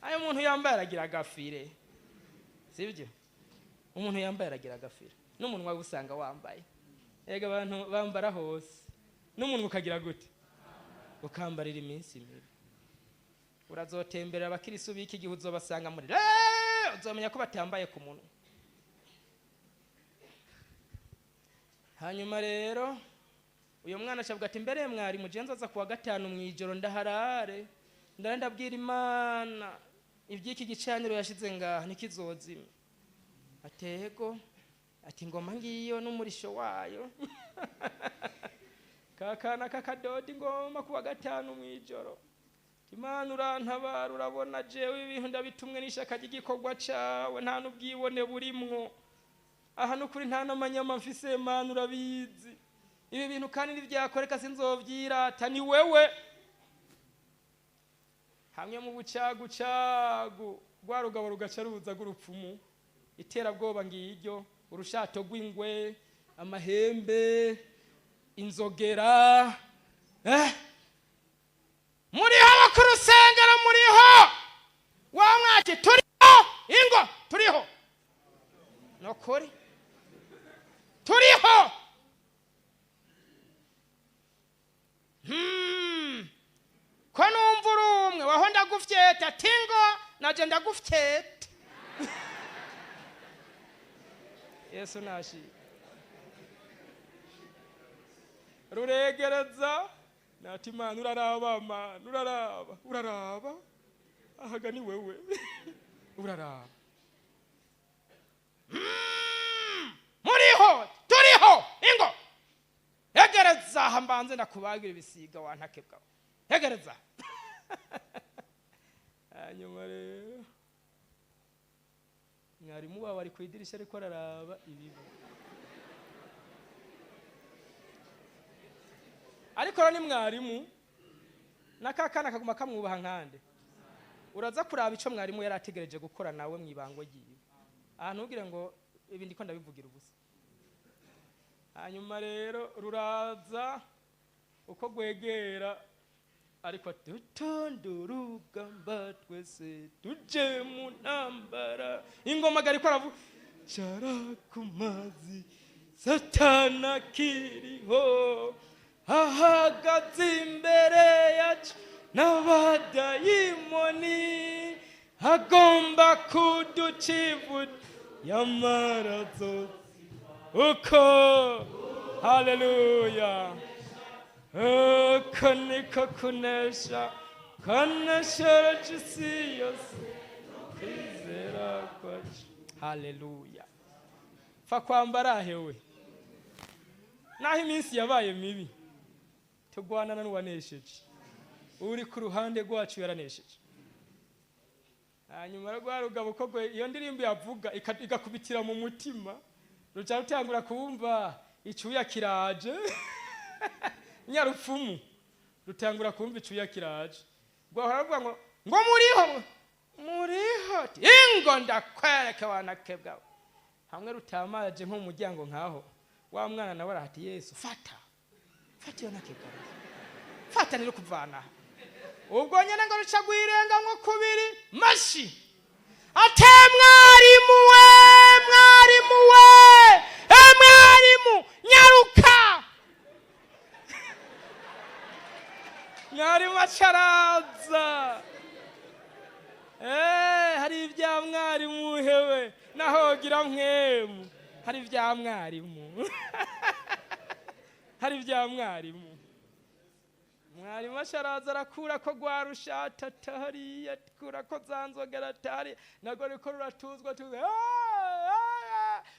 Ayo umuntu yambaye aragira gafire. Sibyo? Umuntu yambaye aragira agafira, n'umunwa usanga wambaye. Ega abantu bambara hose, n'umunwa ukagira gute? Ukambarira iminsi mibi. Urazotemberera abakirisu b'iki gihe, uzobasanga muri uzomenya ko batambaye ku munwa. Hanyuma rero uyu mwana ashavuga ati mbere mwari mugenzi aza kuwa gatanu mu ijoro ndaharare, ndabwira Imana iby'iki gicaniro yashize ngaha ntikizozime. Atego ati ngoma ngiyo n'umurisho wayo. Kakana kakadoda ingoma kuwa gatanu mu ijoro. Imana urantabara, urabona jewe ibintu ndabitumwe n'ishaka ry'igikorwa cawe, nta n'ubwibone burimwo. Aha n'ukuri nta n'amanyama mfise, Mana urabizi. Ibi bintu kandi nivyakoreka sinzovyirata, ni wewe. Hamwe mu bucagucagu rwa rugabo rugaca ruza rw'urupfumu, iterabwoba ngiryo, urushato rw'ingwe, amahembe, inzogera. Muriho abo ku rusengero, muriho wa mwaki, turiho ingo, turiho nokuri, turiho. Ko numva uri umwe waho ndagufyeta, tingo naje ndagufyeta. Yesu nashi ruregereza nati Imana uraraba, Mana uraraba, uraraba ahaga ni wewe uraraba. Muriho, turiho ingo. Hegereza aha mbanze ndakubagira ibisiga wantake bwawe. Hegereza. Hanyuma rero mwarimu wawe ari ku idirisha ariko araraba ibibi. Ariko ni mwarimu nakakana kaguma kamwubaha nkande. Uraza kuraba ico mwarimu yari ategereje gukora nawe mwibango giye. Aha ntugire ngo ibi ndiko ndabivugira ubusa. Hanyuma rero ruraza uko gwegera ariko tutondurugamba twese tuje mu ntambara. Ingoma ariko aravuga cara ku mazi Satana kiriho ahagaze imbere yacu n'abadayimoni agomba kuducivuta yamarazo uko. Haleluya. Uko niko kunesha kaneshereje isi yose kwizera kwacu. Haleluya. Fa kwambara hewe naho iminsi yabaye mibi, tugwanana n'uwanesheje. Uri ku ruhande rwacu yaranesheje. Hanyuma rwa rugabo ko iyo ndirimbo yavuga igakubitira mu mutima, ruca rutangura kumva icuya kiraje. Nyarupfumu rutangura kumva icuya kiraje. Rwahora ruvuga ngo muriho, muriho ingo ndakwereka wanake bwawe. Hamwe rutamaje nko mu muryango nkaho, wa mwana nawe arahati Yesu fata fata iyo nake bwawe, fata niro kuvana. Ubwo nyene ngo ruca gwirenga nko kubiri mashi. Ate mwarimu we, mwarimu we, mwarimu nyaruka. Mwarimu acaraza. Hari ibya mwarimu hewe nahogira mwemu. Hari ibya mwarimu. Hari ibya mwarimu. Mwarimu asharaza arakura ko gwa rushata atari, akura ko zanzogera atari, nago riko ruratuzwa tuze.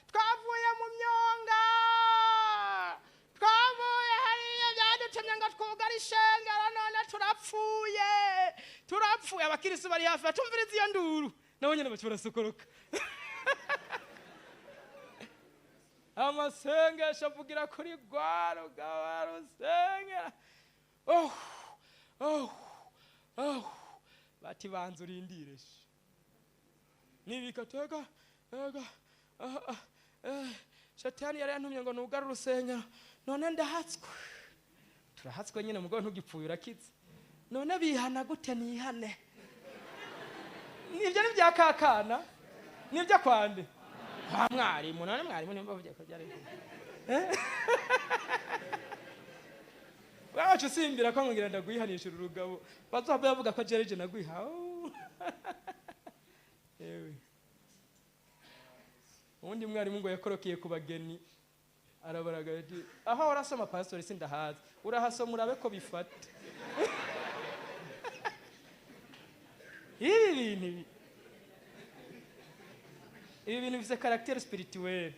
Twavuye mu myonga, twavuye hariya byadutumye ngo twugare ishengero, none turapfuye, turapfuye. Abakirisu bari hafi batumviriza iyo nduru, nabo nyene baca barasokoroka. Amasengesho avugira kuri rwa rugaba rusengera. Oh, oh, oh. Bati banza urindire. Nibika tega, ega, Shatani yari yantumye ngo nugare urusengero, none ndahatswe. Turahatswe nyine mugabo ntugipfuye urakitse. None bihana gute nihane? Nibyo ni byakakana. Nibyo kwande kwa mwarimu. None mwarimu nimba bavuga ko byari wacu usimbira ko ngira ndagwihanisha urugabo, bazohava bavuga ko jereje nagwiha. Ewe uwundi mwarimu ngo yakorokeye ku bageni arabaraga ati aho urasoma pastor sindahazi, urahasoma urabe ko bifata. Ibi bintu ibi bintu bifite caractère spirituel,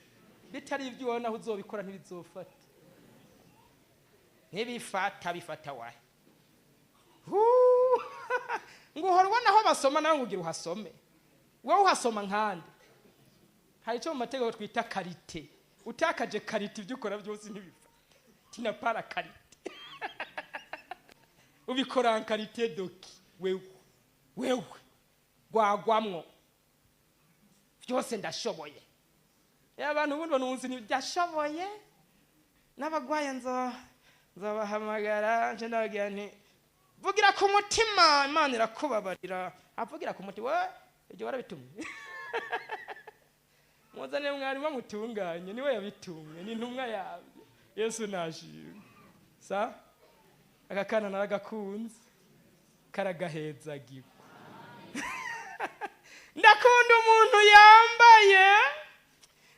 bitari ibyo wowe naho uzobikora ntibizofata. Ntibifata bifata wahe. Ngo uhora ubona aho basoma nawe ngo ugira uhasome, wowe uhasoma nkande. Hari icyo mu mategeko twita karite, utakaje karite ibyo ukora byose ntibifata. Tina para karite ubikora karite doki wewe wewe gwagwamwo byose ndashoboye. Abantu ubundi banunzi ntibyashoboye n'abagwaye nzabahamagara nje ndababwira nti vugira ku mutima Imana irakubabarira. Avugira ku mutima we ibyo warabitumye. Muzane mwarimu amutunganye, niwe yabitumye, ni intumwa yabyo. Yesu nashimwe. Sa aka kana naragakunze karagahezagirwa. Ndakunda umuntu yambaye.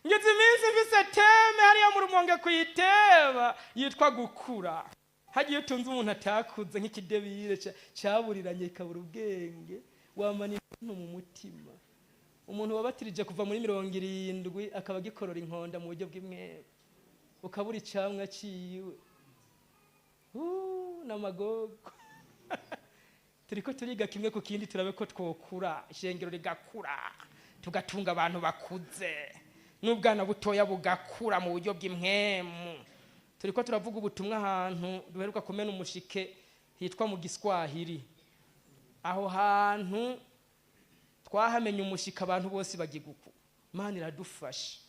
Ngeze iminsi mfise teme hariya mu Rumonge kuyiteba yitwa gukura. Hagiye utunze umuntu atakuze nk'ikidebire cyaburiranye ikabura ubwenge, wamana ibintu mu mutima. Umuntu wabatirije kuva muri 70 akaba agikorora inkonda mu buryo bw'imwe, ukabura icamwa ciwe. N'amagogo. Turiko turiga kimwe ku kindi turabe ko twokura, ishengero rigakura, tugatunga abantu bakuze, n'ubwana butoya bugakura mu buryo bw'imwemu. Turiko turavuga ubutumwa ahantu duheruka kumena umushike hitwa mu Giswahili. Aho hantu twahamenye umushike abantu bose bagiguku. Imana iradufasha.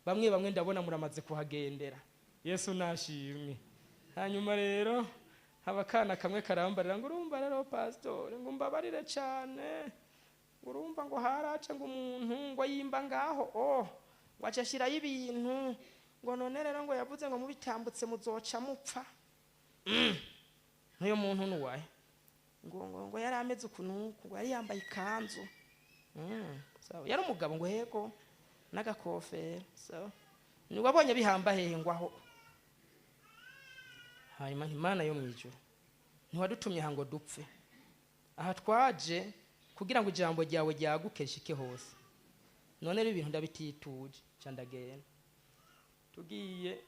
Bamwe bamwe ndabona muramaze kuhagendera. Yesu nashimwe. Hanyuma rero habakana kamwe karambarira ngo urumva rero pastor ngo mbabarire cyane, urumva ngo haraca ngo umuntu ngo yimba ngaho oh ngo acashirayo ibintu ngo none rero ngo yavuze ngo mubitambutse muzoca mupfa. N'uyo muntu nuwahe ngo ngo ngo yari ameze ukuntu ngo yari yambaye ikanzu. Sawa yari umugabo ngo hego n'agakofero. Sawa ni wabonye bihamba hehe ngo aho. Hanyuma Imana yo mwijuru ntiwadutumye aha ngo dupfe, aha twaje kugira ngo ijambo ryawe ryaguke rishike hose. None rero ibintu ndabitituje ca ndagenda. Tugiye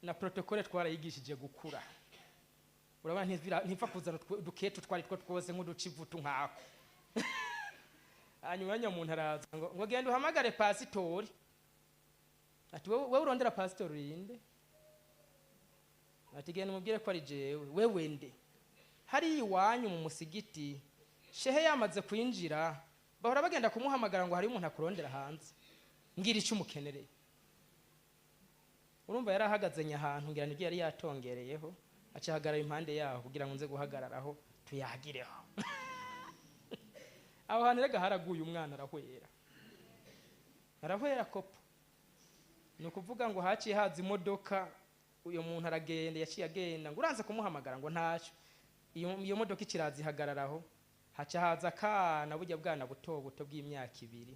na protocole twarayigishije gukura. Urabona ntimfa kuzana uduketu twari two twose nk'uducivutu nkako. Hanyuma nyamuntu araza ngo genda uhamagare pasitori. Ati wewe urondera pasitori inde? Ati genda umubwire ko ari jewe. Wewe nde? Hari iwanyu mu musigiti shehe yamaze kwinjira bahora bagenda kumuhamagara ngo hari umuntu akurondera hanze, ngira icyo umukenereye. Urumva yarahagaze nyahantu ngira nibyo yari yatongereyeho, acahagarara impande yaho kugira ngo nze guhagararaho tuyagireho. Aho hantu rega haraguye umwana arahwera, arahwera kopo. Ni ukuvuga ngo haciye haza imodoka, uyo muntu aragenda, yaciye agenda ngo uranze kumuhamagara ngo ntacyo. Iyo modoka ikiraza ihagararaho, haca haza akana burya bwana buto buto bw'imyaka 2,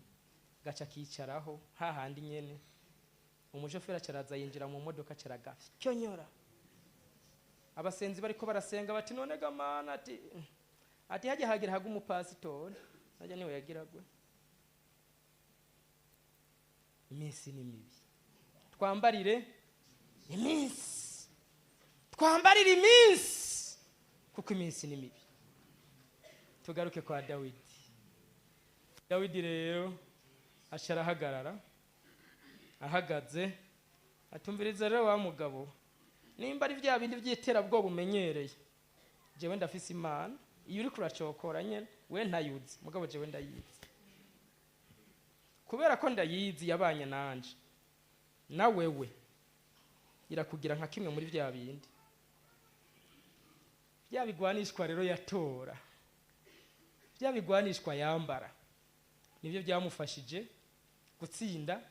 gaca kicaraho hahandi nyene. Umushoferi acaraza yinjira mu modoka caragafyonyora. Abasenzi bariko barasenga bati none gamana ati hajya hagira haga umupasitori hajya niwe yagiragwe. Iminsi ni mibi, twambarire iminsi, twambarire iminsi kuko iminsi ni mibi. Tugaruke kwa Dawidi. Dawidi rero asharahagarara, ahagaze atumviriza rero wa mugabo, nimba ari bya bindi by'iterabwoba umenyereye, jewe ndafise Imana, iyo uri kuracokora nyene we ntayuzi, mugabo jewe ndayizi. Kubera ko ndayizi yabanye nanje na wewe, irakugira nka kimwe muri bya bindi bya bigwanishwa rero yatora, bya bigwanishwa yambara. Nibyo byamufashije gutsinda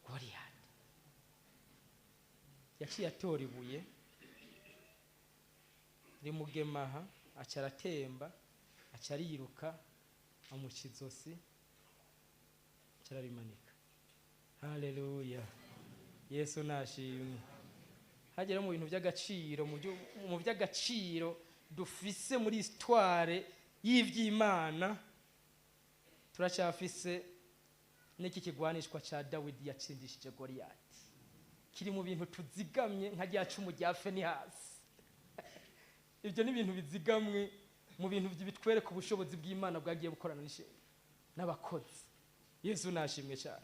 Goliyati. Yaciye atora ibuye rimugemaha, aca aratemba, aca ariruka, amuca izosi, aca ararimanika. Haleluya, Yesu nashimwe. Hagera mu bintu by'agaciro, mu by'agaciro dufise muri histoire y'ivy'Imana, turacyafise n'iki kigwanishwa ca Dawidi yatsindishije Goliyati, kiri mu bintu tuzigamye nka rya cumu rya Fenihasi. Ibyo ni ibintu bizigamwe mu bintu bitwereka ubushobozi bw'Imana bwagiye bukorana n'ishenga n'abakozi. Yesu nashimwe cyane.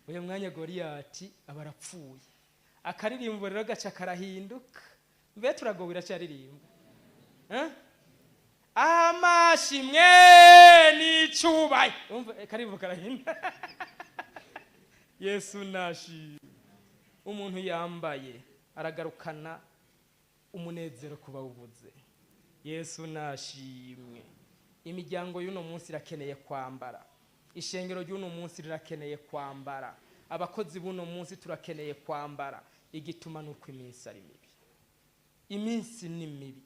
Uyu mwanya Goliyati aba arapfuye, akaririmbo rero gaca karahinduka. Mbe turagowe, iracyaririmba eh? Amashimwe n'icyubahiro. Umva akaririmbo karahinduka. Yesu nashimwe. Umuntu yambaye aragarukana umunezero kuba wubuze. Yesu nashimwe. Imiryango y'uno munsi irakeneye kwambara, ishengero ry'uno munsi rirakeneye kwambara, abakozi b'uno munsi turakeneye kwambara. Igituma nuko iminsi ari mibi, iminsi ni mibi,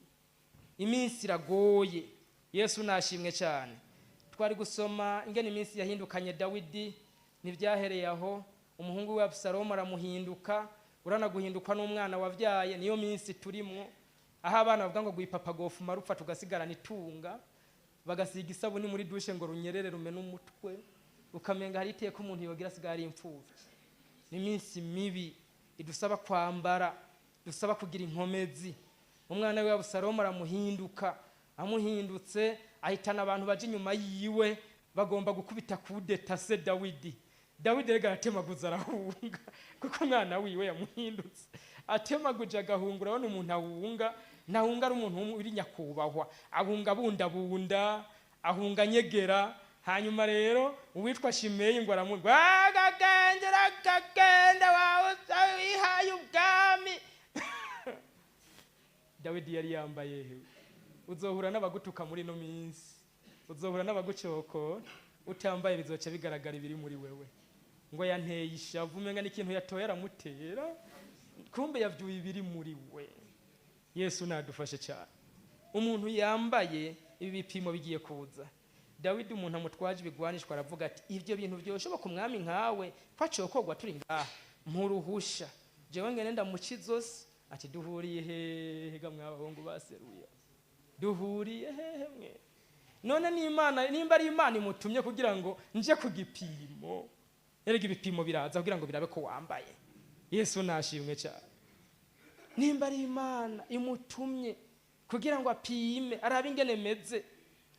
iminsi iragoye. Yesu nashimwe cyane. Twari gusoma ingene iminsi yahindukanye Dawidi. Ntibyahereye aho, umuhungu we Abusalomu aramuhinduka. Uranaguhinduka n'umwana wabyaye. Niyo minsi turimo, aho abana bavuga ngo gwipapa gofuma rupfa tugasigarana itunga, bagasiga isabuni muri douche ngo runyerere rumene umutwe, ukamenga hari iteka umuntu yogira asigaye ari imfuvyi. Ni iminsi mibi idusaba kwambara, dusaba kugira inkomezi. Umwana we Abusalomu aramuhinduka, amuhindutse ahitana abantu baje inyuma yiwe bagomba gukubita kudeta se Dawidi. Dawidi rega aratemaguza arahunga, kuko umwana wiwe yamuhindutse. Atemaguje agahunga. Urabona umuntu ahunga, ntahunga ari umuntu uri nyakubahwa, ahunga abundabunda, ahunga anyegera. Hanyuma rero uwitwa Shimeyi ngo aramurwa agagengera akagenda wawe wihaye ubwami. Dawidi yari yambaye he? Uzohura n'abagutuka muri ino minsi, uzohura n'abagucokora. Utambaye bizoca bigaragara ibiri muri wewe. Ngo yanteye ishavu, umenga n'ikintu yatoye aramutera, kumbe yavyuye ibiri muri we. Yesu nadufashe cyane. Umuntu yambaye, ibi bipimo bigiye kuza. Dawidi, umuntu amutwaje ibigwanishwa aravuga ati: "Ibyo bintu byoshoboka umwami nkawe kwacokogwa turi ngaha? Mpuruhusha jewe ngene ndamuca izosi." Ati: "Duhuriye hehe ga mw'abahungu baseruye? Duhuriye hehe mwe? None n'Imana, nimba ari Imana imutumye kugira ngo nje ku gipimo." Erega ibipimo biraza kugira ngo birabe ko wambaye. Yesu nashimwe cyane. Nimba ari Imana imutumye kugira ngo apime arabe ingene meze,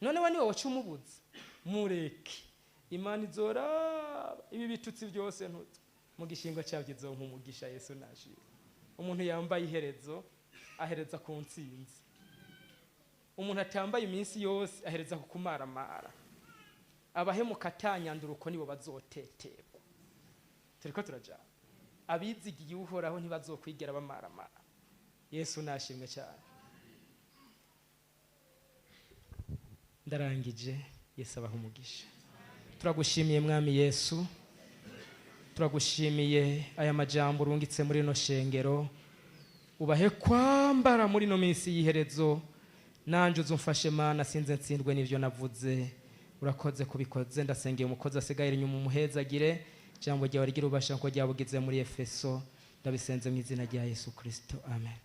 none we niwe waca umubuza? Mureke, Imana izoraba ibi bitutsi byose ntutse mu gishingo cyabyo izonka umugisha. Yesu nashimwe. Umuntu yambaye iherezo ahereza ku ntsinzi, umuntu atambaye iminsi yose ahereza ku kumaramara. Abahemuka atanyanduruko nibo bazoteterwa. Turiko turajana. Abizigiye Uhoraho ntibazokwigera bamaramara. Yesu nashimwe cyane. Ndarangije. Yesu abaha umugisha. Turagushimiye Mwami Yesu, turagushimiye aya majambo urungitse muri rino shengero. Ubahe kwambara muri ino minsi y'iherezo. Nanje uzumfashe Mana, sinze ntsindwe n'ivyo navuze. Urakoze kubikoze. Ndasengeye umukozi asigaye inyuma, umuhezagire. Ijambo ryawe rigira ububasha nkuko ryabugize muri Efeso. Ndabisenze mu izina rya Yesu Kristo, amen.